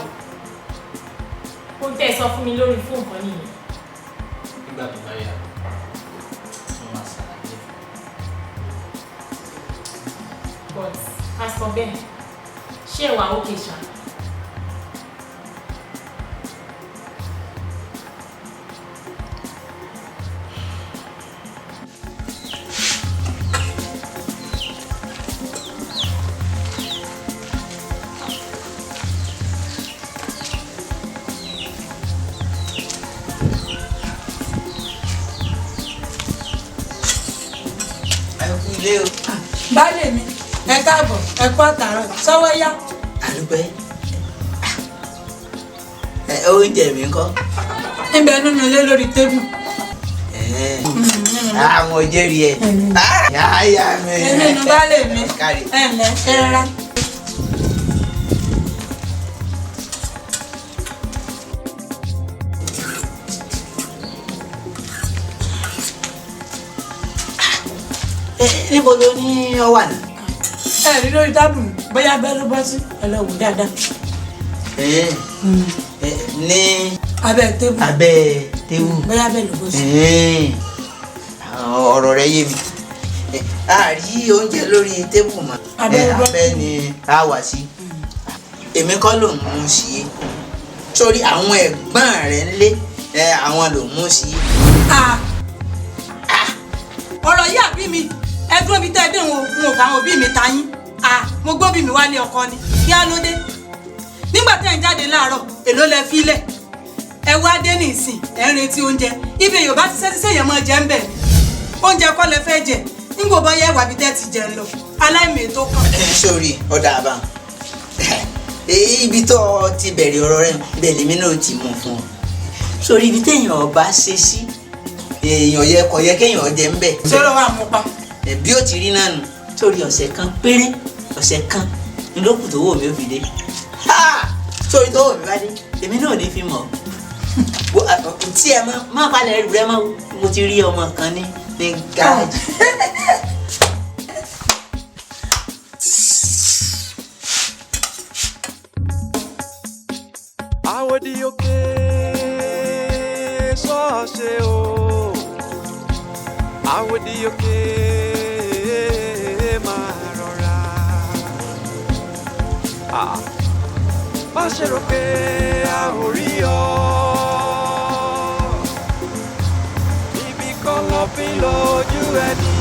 Ohun tẹ́ ẹ sọ fún mi lórí fóònù kan nìyẹn. Nígbà tó bá yá, mo máa ṣàlàyé. But Pastor Ben, ṣé ẹ wà okay ṣá? Ilé o. Baálé mi, ẹ káàbọ̀, ẹ kú àtàárọ̀, sọ́wọ́ yá. Àdúpẹ́. Ẹ oúnjẹ mi ńkọ́? Níbẹ̀ nínú ilé lórí tébù. Àwọn jẹ́rìí ẹ̀. Àyà mi. Èmi nu baálé mi. Ẹ ǹlẹ́, ẹ rárá. Níbo ló ní ọ wà ní? Ẹ rí lórí tábìlì, bóyá abẹ́ ló bọ́ sí, ẹ lọ wò dáadáa. Ní abẹ́ tébù. Abẹ́ tébù. Bóyá abẹ́ ló bọ́ sí. Ọ̀rọ̀ rẹ yé mi. A rí oúnjẹ lórí tébù mọ́. Abẹ́ ni a wà sí. Èmi kọ́ ló ń mú sí i. Sórí àwọn ẹ̀gbọ́n rẹ̀ ń lé, àwọn ló ń mú sí i. Ọ̀rọ̀ yìí àbí mi, ẹdún mi tẹ́ ẹ dé wọn ò fáwọn òbí mi ta yín. Mo gbóbi mi wálé ọkọ ni, kí á ló dé? Nígbà tẹ́ ń jáde láàárọ̀, èló lẹ fílẹ̀? Ẹ wá dé nísìn, ẹ ń retí oúnjẹ. Ibi èèyàn bá ti ṣẹ́ ṣiṣẹ́ yẹn máa jẹ ń bẹ̀ ni. Oúnjẹ kọ́ lẹ fẹ́ jẹ. Nígbà bá yẹ wàbí tẹ́ ti jẹ lọ. Aláìmọ̀ ètò kan. Sórí ọ̀dà àbá, ibi tó ti bẹ̀rẹ̀ ọ̀rọ̀ rẹ̀ bẹ́ẹ̀ lèmi náà ti mú fún ọ. Sórí ibi téèyàn ọba ṣe sí, èèyàn yẹ kò yẹ kéèyàn jẹ ń bẹ̀. Sọ̀rọ̀ wa mú pa. Bí ó ti rí náà nù. Sórí ọ̀sẹ̀ kan péré, ọ̀sẹ̀ kan ni ló kù tó wò mí ó fi dé. Sórí tó wò mí bá dé, èmi náà ò ní fi mọ̀. Tí ẹ má palẹ̀ rẹ mọ́, mo ti rí ọmọ kan ní gáràjì. Àwòdì òkè ṣọ́ọ̀ṣe o, àwòdì òkè máa rọra. Má ṣe rò pé a ò rí ọ, ibi kan lọ fi lójú ẹni.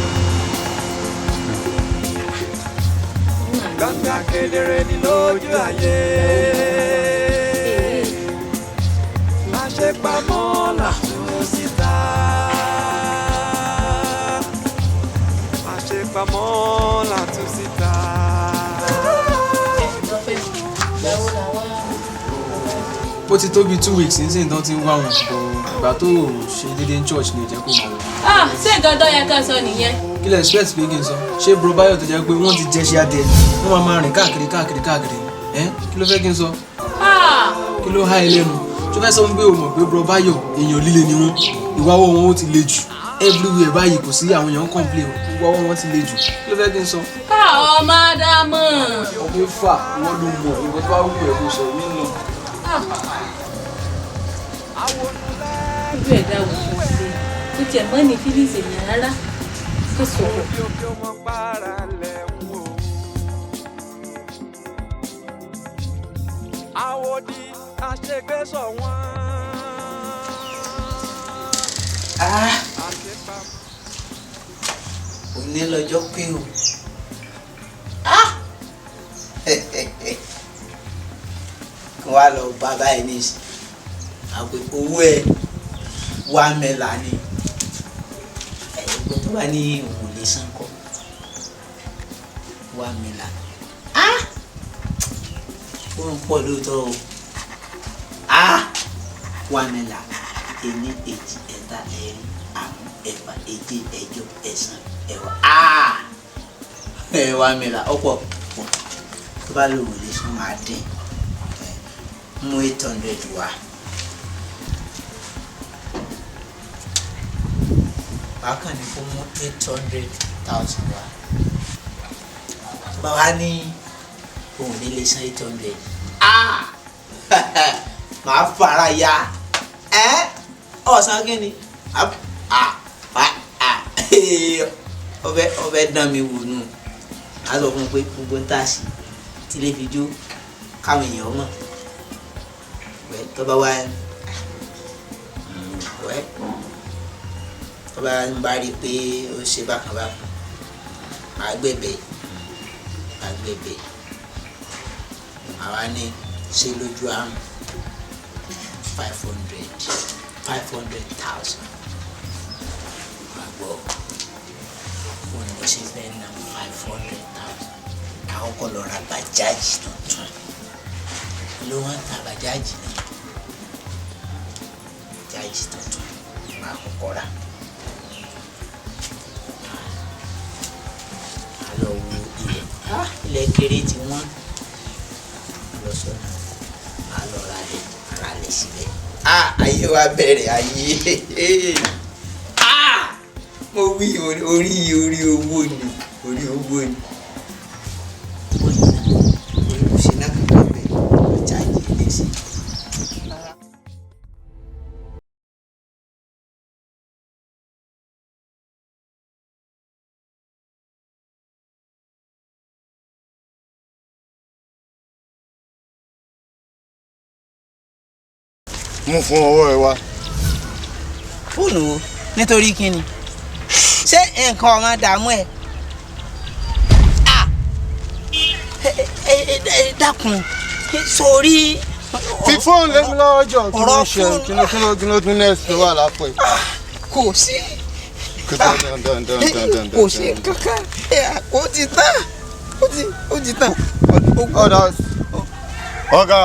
Gbangba kedere ni lójú ayé. Àṣepamọ́ là tú síta. Àṣepamọ́ là tú síta. Ó ti tó bíi 2 weeks nísìnyí tán ti ń wá wọn bọ̀, ìgbà tó ṣe déédéé ní church ni ò jẹ́ kó mọ̀ wọn. Ah, ṣé nǹkan tó yẹ ká sọ nìyẹn? Kí lẹ expect pé kí n sọ? Ṣé bro Báyọ̀ tó jẹ́ pé wọ́n ti jẹ́ṣẹ́ adìẹ, wọ́n máa máa rìn káàkiri káàkiri káàkiri ẹ́? Kí ló fẹ́ kí n sọ? Kí ló há ẹ lẹ́nu? Tó fẹ́ sọ fún pé o mọ̀ pé bro Báyọ̀ èèyàn líle ni wọ́n, ìwà ọwọ́ wọn ó ti le jù everywhere báyìí, kò sí àwọn èèyàn ń complain, ìwà ọwọ́ wọn ti le jù. Kí ló fẹ́ kí n sọ? Ọmọ Ádámù. Ọmọ ifá, ìwọ ló mọ̀ ìwọ tó bá wù ẹ́ kó sọ mí nù. Ojú ẹ̀dá wò ó ṣe kó tiẹ̀ mọ́ ní fílíìsì èèyàn rárá kó sọ̀rọ̀. Àwòdì àṣegbé sọ wọ́n. Òní lọ́jọ́ pé o kí wàá lọ bá báyìí ní ìsìn àpè owó ẹ wá mẹ́la ni ẹ̀gbọ́n tó bá ní òun ò lè san kọ́ wá mẹ́la ó ń pọ̀ lóòótọ́ o wá mẹ́la ení èjì ẹ̀ta ẹ̀rin àrún ẹ̀fà èje ẹ̀jọ ẹ̀sán ẹ̀wá ẹ̀wá mẹ́la ọ̀pọ̀ pọ̀ tó bá lòun ò lè san máa dín mú 800 wá. Bákan ní kó mú 800,000 wá. Bá wa ní òun ní lè san 800. Màá fara ya ọ̀sán kí ni ọbẹ̀ dán mi wò nù. Màá sọ fún un pé gbogbo ń tà sí tí lè fi jó káwọn èèyàn mọ̀. Tó bá wá wẹ́ tó bá ń bá rí i pé ó ṣe bákan bákan, màá gbẹ̀bẹ̀ màá gbẹ̀bẹ̀ màá wá ní ṣe lójú àrùn 500,000. Màá gbọ́ fún ni mo ṣe fẹ́ ná 500,000. Àkọ́kọ́ lọ ra bàjáàjì tuntun ló wọ́n ń ta bàjáàjì náà, bàjáàjì tuntun máa kọ́kọ́ rà. A lọ wo ilẹ̀, ilẹ̀ kéré tí wọ́n lọ sọ́nà, a lọ ra lẹ̀ ra lẹ̀ síbẹ̀. Ayé wa bẹ̀rẹ̀ ayé. Mo wí orí orí owó ni orí owó ni. Kò sí náà kankan bẹ́ẹ̀ bàjáàjì lè ṣe. Mú fún ọwọ́ ẹ wá. Fóònù wo? Nítorí kíni? Ṣé nǹkan ọmọ dààmú ẹ? Dákun, Sórí. Fi fóònù lé mi lọ́wọ́ jọ, kí ló ń ṣe kí ló tún nẹ́ẹ̀sì tó wà lápò ẹ̀. Kò sí. Kò sí kankan, ó ti tán, ó ti tán. Ọ̀dà ọ̀gá.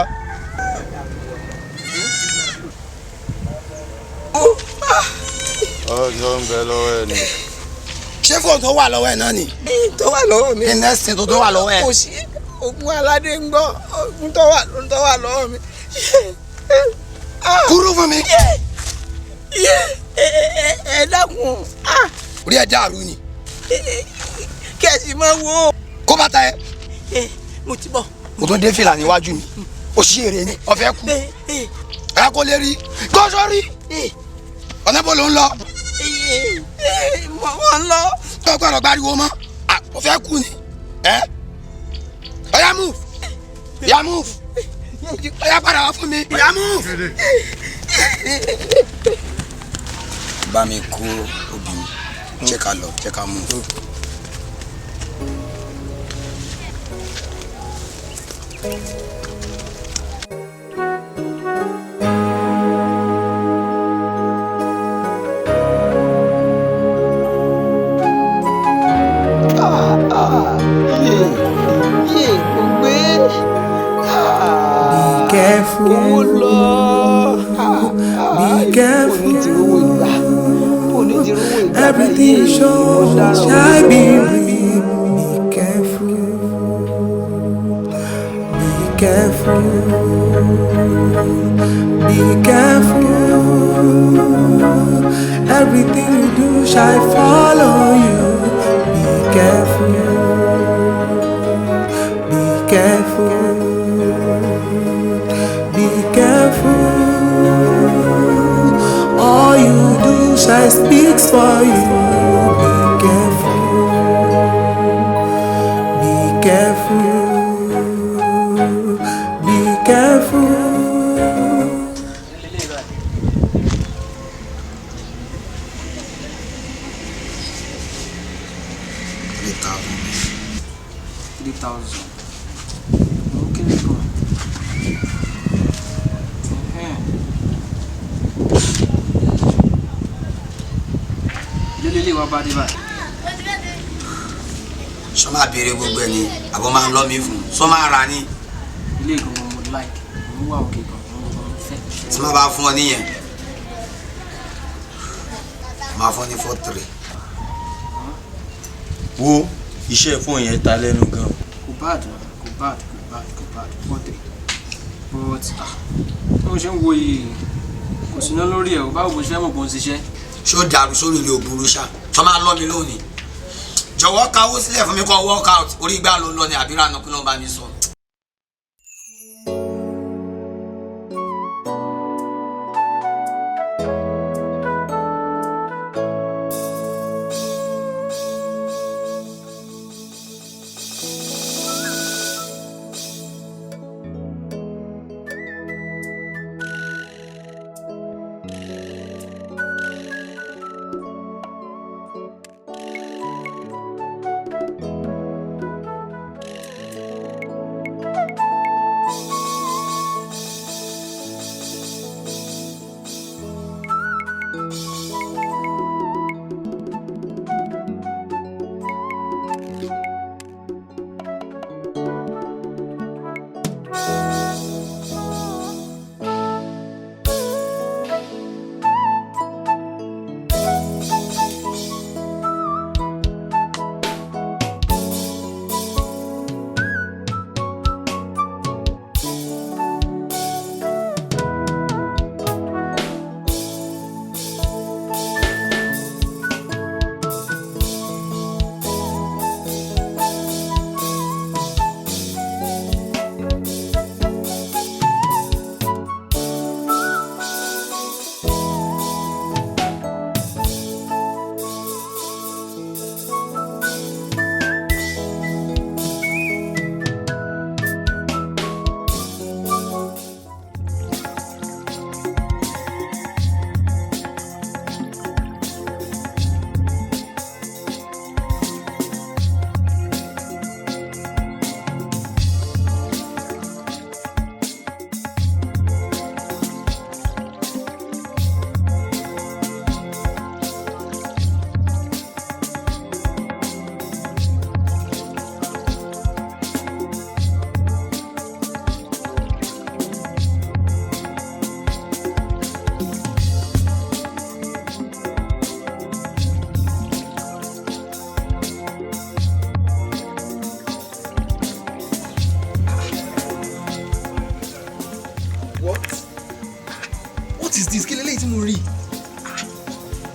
Ọjọ́ ń bẹ lọ́wọ́ ẹ̀ ni. Ṣé fóònù tó wà lọ́wọ́ ẹ̀ náà ni? Tó wà lọ́wọ́ mi. Ní nẹ́ẹ̀sì tó wà lọ́wọ́ ẹ̀. Kò sí ogun aládé ń gbọ́ ogun tó wà lọ́wọ́ mi. Kúrú fún mi. Ẹ dákun. Orí ẹ dàrú ni. Kẹ̀sì máa wo. Kó bàtà ẹ. Mo ti bọ̀. Mo tún dé fìlà níwájú mi. O ṣí èrè ni, o fẹ́ kú. Ẹ kò lè rí. Gbọ́sọ̀ rí. Ọ̀nà bó ló ń lọ. Mo ń lọ. Tó gbọ́dọ̀ gbariwo mọ́. O fẹ́ kú ni. Oya move. Oya move. Oya padà wá fún mi. Oya move. Bá mi kó obì mi, jẹ́ ká lọ, jẹ́ ká move. Be careful. Be careful. Everything shows shall be real. Be careful. Be careful. Be careful. Everything you do shall follow you. Be careful. Be careful. Be careful. All you do shall speak for you. Be careful. Be careful. Be careful. $3,000. Okay, go. Lélẹ́lẹ́ wa bá dé báyìí. Sọ máa béèrè gbogbo ẹ ni àbọ̀ máa ń lọ́ mi fún sọ máa ra ni. Ilé ìgbọ̀ngàn mo like, mo wà òkè gan, mo fẹ́. Tí má bá fún ọ níyẹn, máa fún ọ ní 4,300. Wo iṣẹ́ fóònù yẹn ta lẹ́nu gan. Kò bad, kò bad, kò bad, kò bad, 4,300. But bí mo ṣe ń wo yìí, kò síná lórí ẹ̀ o, báwo mo ṣe mọ̀ bó ń ṣiṣẹ́. Ṣó dàrú sórí ilé òbúrú ṣá, sọ máa lọ́ mi lónìí. Jọ̀wọ́ kawó sílẹ̀ fún mi kọ́ work out, orí igbá ló ń lọ ni àbí rànà kí ló ń bá mi sọ.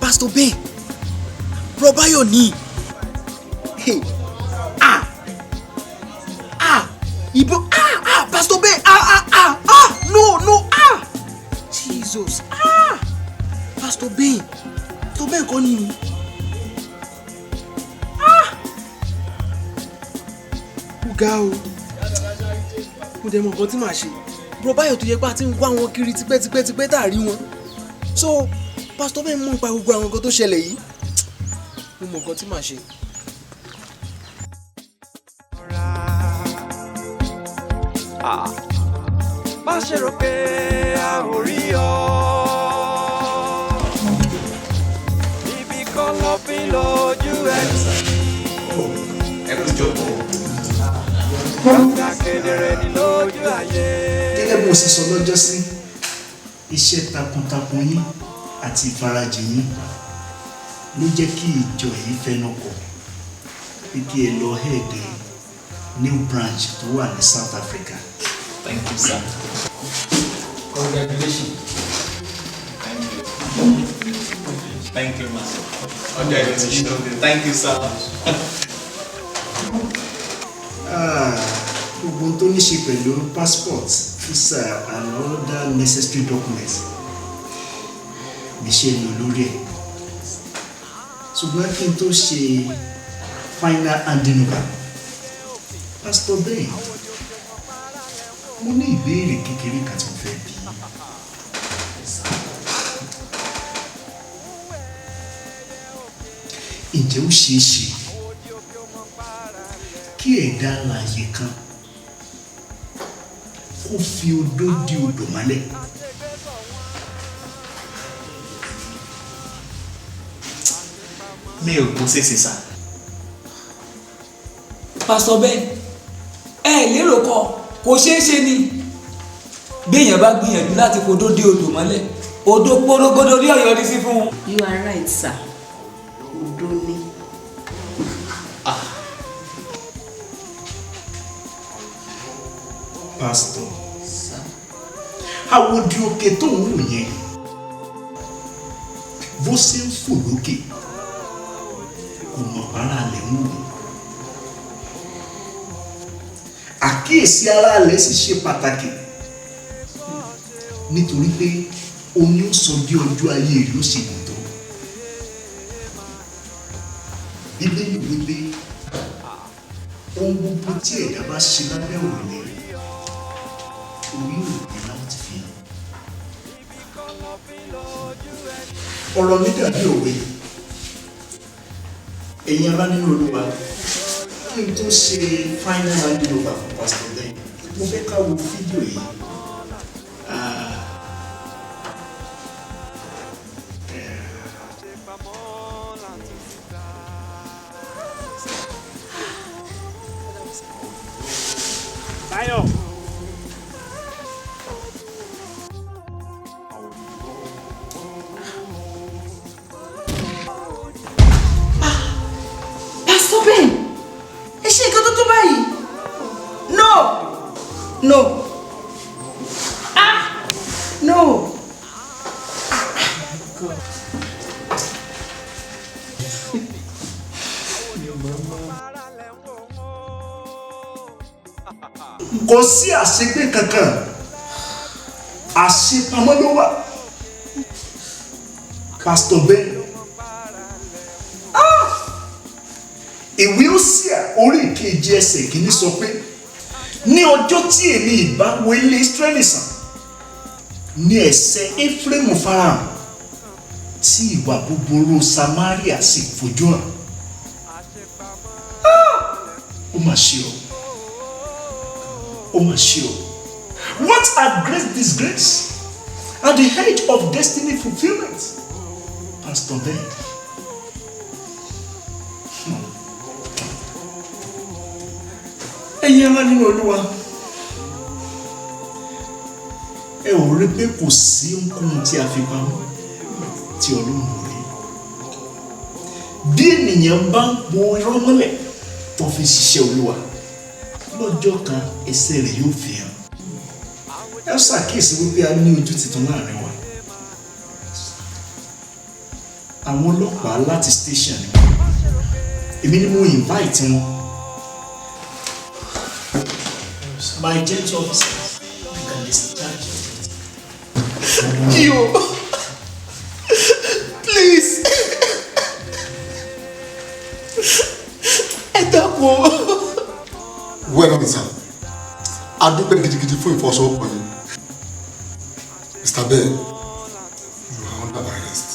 Pastor Ben, Bro Bayo ni. Hey. Ah! Ah! Ìbọn, ah, ah, Pastor Ben, ah, ah, ah, ah, no, no, ah! Jesus, ah! Pastor Ben, Pastor Ben kọ́ ni. Ah! Ó ga o. Mo dẹ̀ mọ nǹkan tí màá ṣe. Bro Bayo tó yẹ pé a ti ń wá wọn kiri tipẹ́tipẹ́tipẹ́ tá a rí wọn. So, Pastor Ben mọ̀ nípa gbogbo àwọn nǹkan tó ṣẹlẹ̀ yìí. Mo mọ nǹkan tí màá ṣe. Má ṣe rò pé a ò rí ọ. Ibi kan lọ fi lójú ẹni. Ẹ kú jókòó. Gbangba kedere ni lójú ayé. Gẹ́gẹ́ bí mo ṣe sọ lọ́jọ́sí, iṣẹ́ takuntakun yín àti ìfarajìn yín ló jẹ́ kí ìjọ yìí fẹnu kò pé kí ẹ lọ head new branch tó wà ní South Africa. Thank you, sir. Congratulations. Thank you. Thank you, ma. Ọjọ́ ìlú ti ṣe. Thank you, sir. Ah, gbogbo ohun tó ní ṣe pẹ̀lú passport, visa and other necessary documents níṣẹ́ lọ lórí ẹ̀, ṣùgbọ́n kí n tó ṣe final handing over, Pastor Ben, mo ní ìbéèrè kékeré kan tí mo fẹ́ bi yín. Ǹjẹ́ ó ṣeé ṣe kí ẹ̀dá alààyè kan kó fi odó di odò mọ́lẹ̀? Mi ò kó ṣèṣe, sir. Pastor Ben, ẹ lérò kọ kò ṣeé ṣe ni. Béèyàn bá gbìyànjú láti fodó dé odò mọ́lẹ̀, odò porogodo ní ọ̀yọ́ rí sí fún un. You are right, sir. Odó ni. Pastor, àwòdì òkè tó ń wò yẹn, bó ṣe ń fò lókè, kò mọ̀ ara rẹ̀ ń wò. Àkíyèsí ara rẹ̀ sì ṣe pàtàkì nítorí pé òun ni ó sọ bí ọjọ́ ayé rẹ̀ ó ṣe gùn tó. Bíbélì wípé ohun gbogbo tí ẹ̀dá bá ṣe lábẹ́ òrùlé, orí òrùlé láti fi hàn. Ọ̀rọ̀ mi dàbí òwe. Ẹ̀yin ará nínú Olúwa, kí n tó ṣe final handing over fún Pastor Ben, mo fẹ́ ká wo fídíò yìí. Ah, Báyọ̀. Pastor Ben, ẹ ṣe nǹkan tó tó báyìí. No, no, ah, no. Ah, God. Kò sí àṣegbé kankan, àṣepamọ́ ló wà. Pastor Ben, ah! Ìwé Hósíà orí ìkeje ẹsẹ̀ kìíní sọ pé ní ọjọ́ tí èmi ìbá wo ilé Ísírẹ́lì sàn ní ẹ̀ṣẹ̀ Éfrémù farahàn, tí ìwà búburú Samaria sì fojú hàn. Ah! Ó mà ṣe o, ó mà ṣe o. What a great disgrace at the height of destiny fulfilment. Pastor Ben. Ẹ̀yin ará nínú Olúwa, ẹ ò rí pé kò sí ohunkóhun tí a fi pamọ́ tí Ọlọ́run ò rí. Bí ènìyàn bá ń po irọ́ mọ́lẹ̀ tó fi ṣiṣẹ́ Olúwa, lọ́jọ́ kan ẹsẹ̀ rẹ̀ yóò fi hàn. Ẹ ṣàkíyèsí wípé a ní ojú tuntun láàrin wa. Àwọn ọlọ́pàá láti station ni èmi ni mo invite wọn. My gentle officers, you can discharge your duty. Gio, please. Ẹ dákun. Well done, sir. A dúpẹ́ gidigidi fún ìfọwọ́sowọ́pọ̀ yín. Mr. Ben, you are under arrest.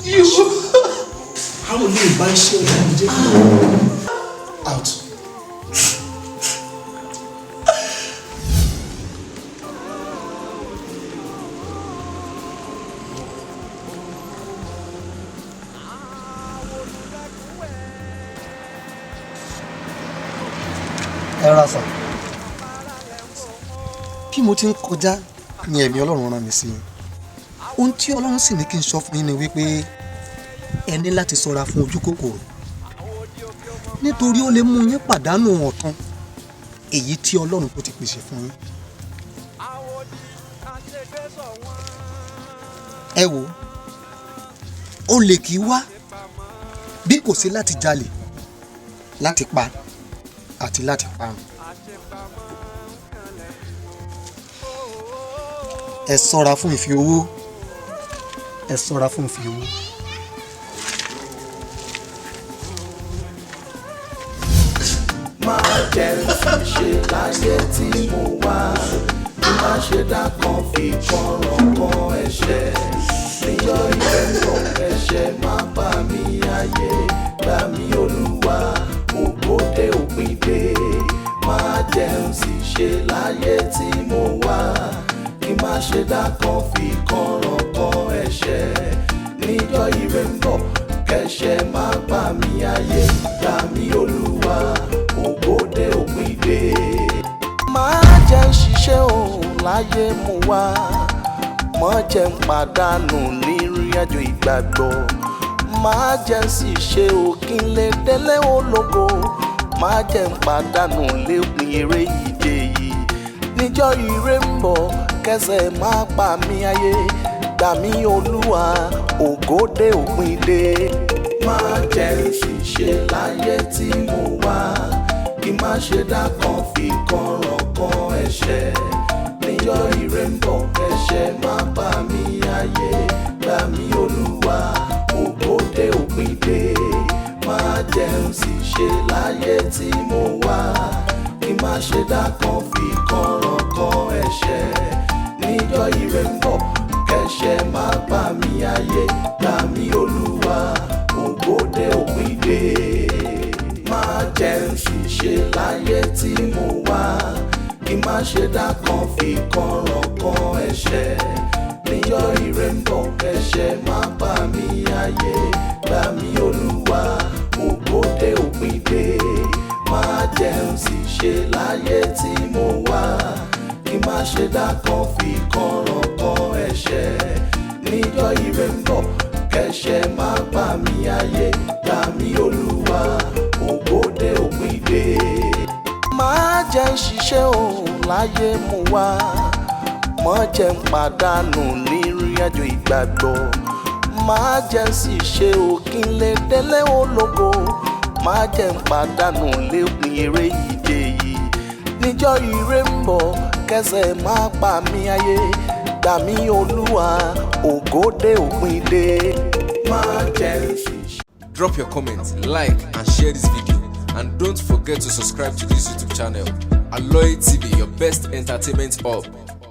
Gio. A ò lè bá iṣẹ́ Ọlọ́run jẹ́. Out. Ẹ ra sà, bí mo ti ń kọjá ni ẹ̀mí Ọlọ́run rán mi sí yín. Ohun tí Ọlọ́run sì ní kí n sọ fún yín ni wípé ẹ ní láti ṣọ́ra fún ojú kòkòrò, nítorí ó lè mú yín pàdánù ọ̀tun èyí tí Ọlọ́run kò ti pèsè fún yín. Ẹ wò ó, olè kì í wá bí kò sí láti jalè, láti pa àti láti parun. Ẹ ṣọ́ra fún ìfi owó, ẹ ṣọ́ra fún ìfi owó. Má jẹ́ ń ṣe láyé tí mo wá, kí má ṣe dákan fi kànràn kan ẹ̀ṣẹ̀. Níjọ́ ìrẹ́pọ̀ ẹ̀ṣẹ̀ má bà mí ayé, gbà mí Olúwa, ògbódé òpin dé. Má jẹ́ ń sì ṣe láyé tí mo wá, kí má ṣe dákan fi kànràn kan ẹ̀ṣẹ̀. Níjọ́ ìrẹ́pọ̀ kẹ̀ṣẹ̀ má bà mí ayé, gbà mí Olúwa, ògbódé òpin dé. Má jẹ́ ń ṣiṣẹ́ o láyé mo wá, má jẹ́ ń pàdánù nírìn àjò ìgbàgbọ́. Má jẹ́ ń sì ṣe o kí n lè délé ológo. Má jẹ́ ń pàdánù lépin eré ìje yìí. Níjọ́ ire ń bọ̀ kẹsẹ̀ má pa mí ayé, gbà mí Olúwa, ògòdè òpin dé. Má jẹ́ ń sì ṣe láyé tí mo wá, kí má ṣe dákan fi kànràn kan ẹ̀ṣẹ̀. Níjọ́ ire ń bọ̀ ẹ̀ṣẹ̀ má bà mí ayé, gbà mí Olúwa, ògbódé òpin dé. Má jẹ́ ń sì ṣe láyé tí mo wá, kí má ṣe dákan fi kànràn kan ẹ̀ṣẹ̀. Níjọ́ ire ń bọ̀ kẹ̀ṣẹ̀ má bà mí ayé, gbà mí Olúwa, ògbódé òpin dé. Má jẹ́ ń sì ṣe láyé tí mo wá, kí má ṣe dákan fi kànràn kan ẹ̀ṣẹ̀. Níjọ́ ire ń bọ̀ ẹ̀ṣẹ̀ má bà mí ayé, gbà mí Olúwa, ògbódé òpin dé. Má jẹ́ ń sì ṣe láyé tí mo wá, kí má ṣe dákan fi kànràn kan ẹ̀ṣẹ̀. Níjọ́ ire ń bọ̀ kẹ̀ṣẹ̀ má bà mí ayé, gbà mí Olúwa, ògbódé òpin dé. Má jẹ́ ń ṣiṣẹ́ o láyé mo wá, má jẹ́ ń pàdánù nírìn àjò ìgbàgbọ́. Má jẹ́ ń sì ṣe o kí n lè délé ológo. Má jẹ́ ń pàdánù lépin eré ìje yìí. Níjọ́ ire ń bọ̀ kẹsẹ̀ má pa mí ayé, gbà mí Olúwa, ògòdè òpin dé. Má jẹ́ ń sì ṣe. Drop your comment, like and share this video, and don't forget to subscribe to this YouTube channel, Aloy TV, your best entertainment hub.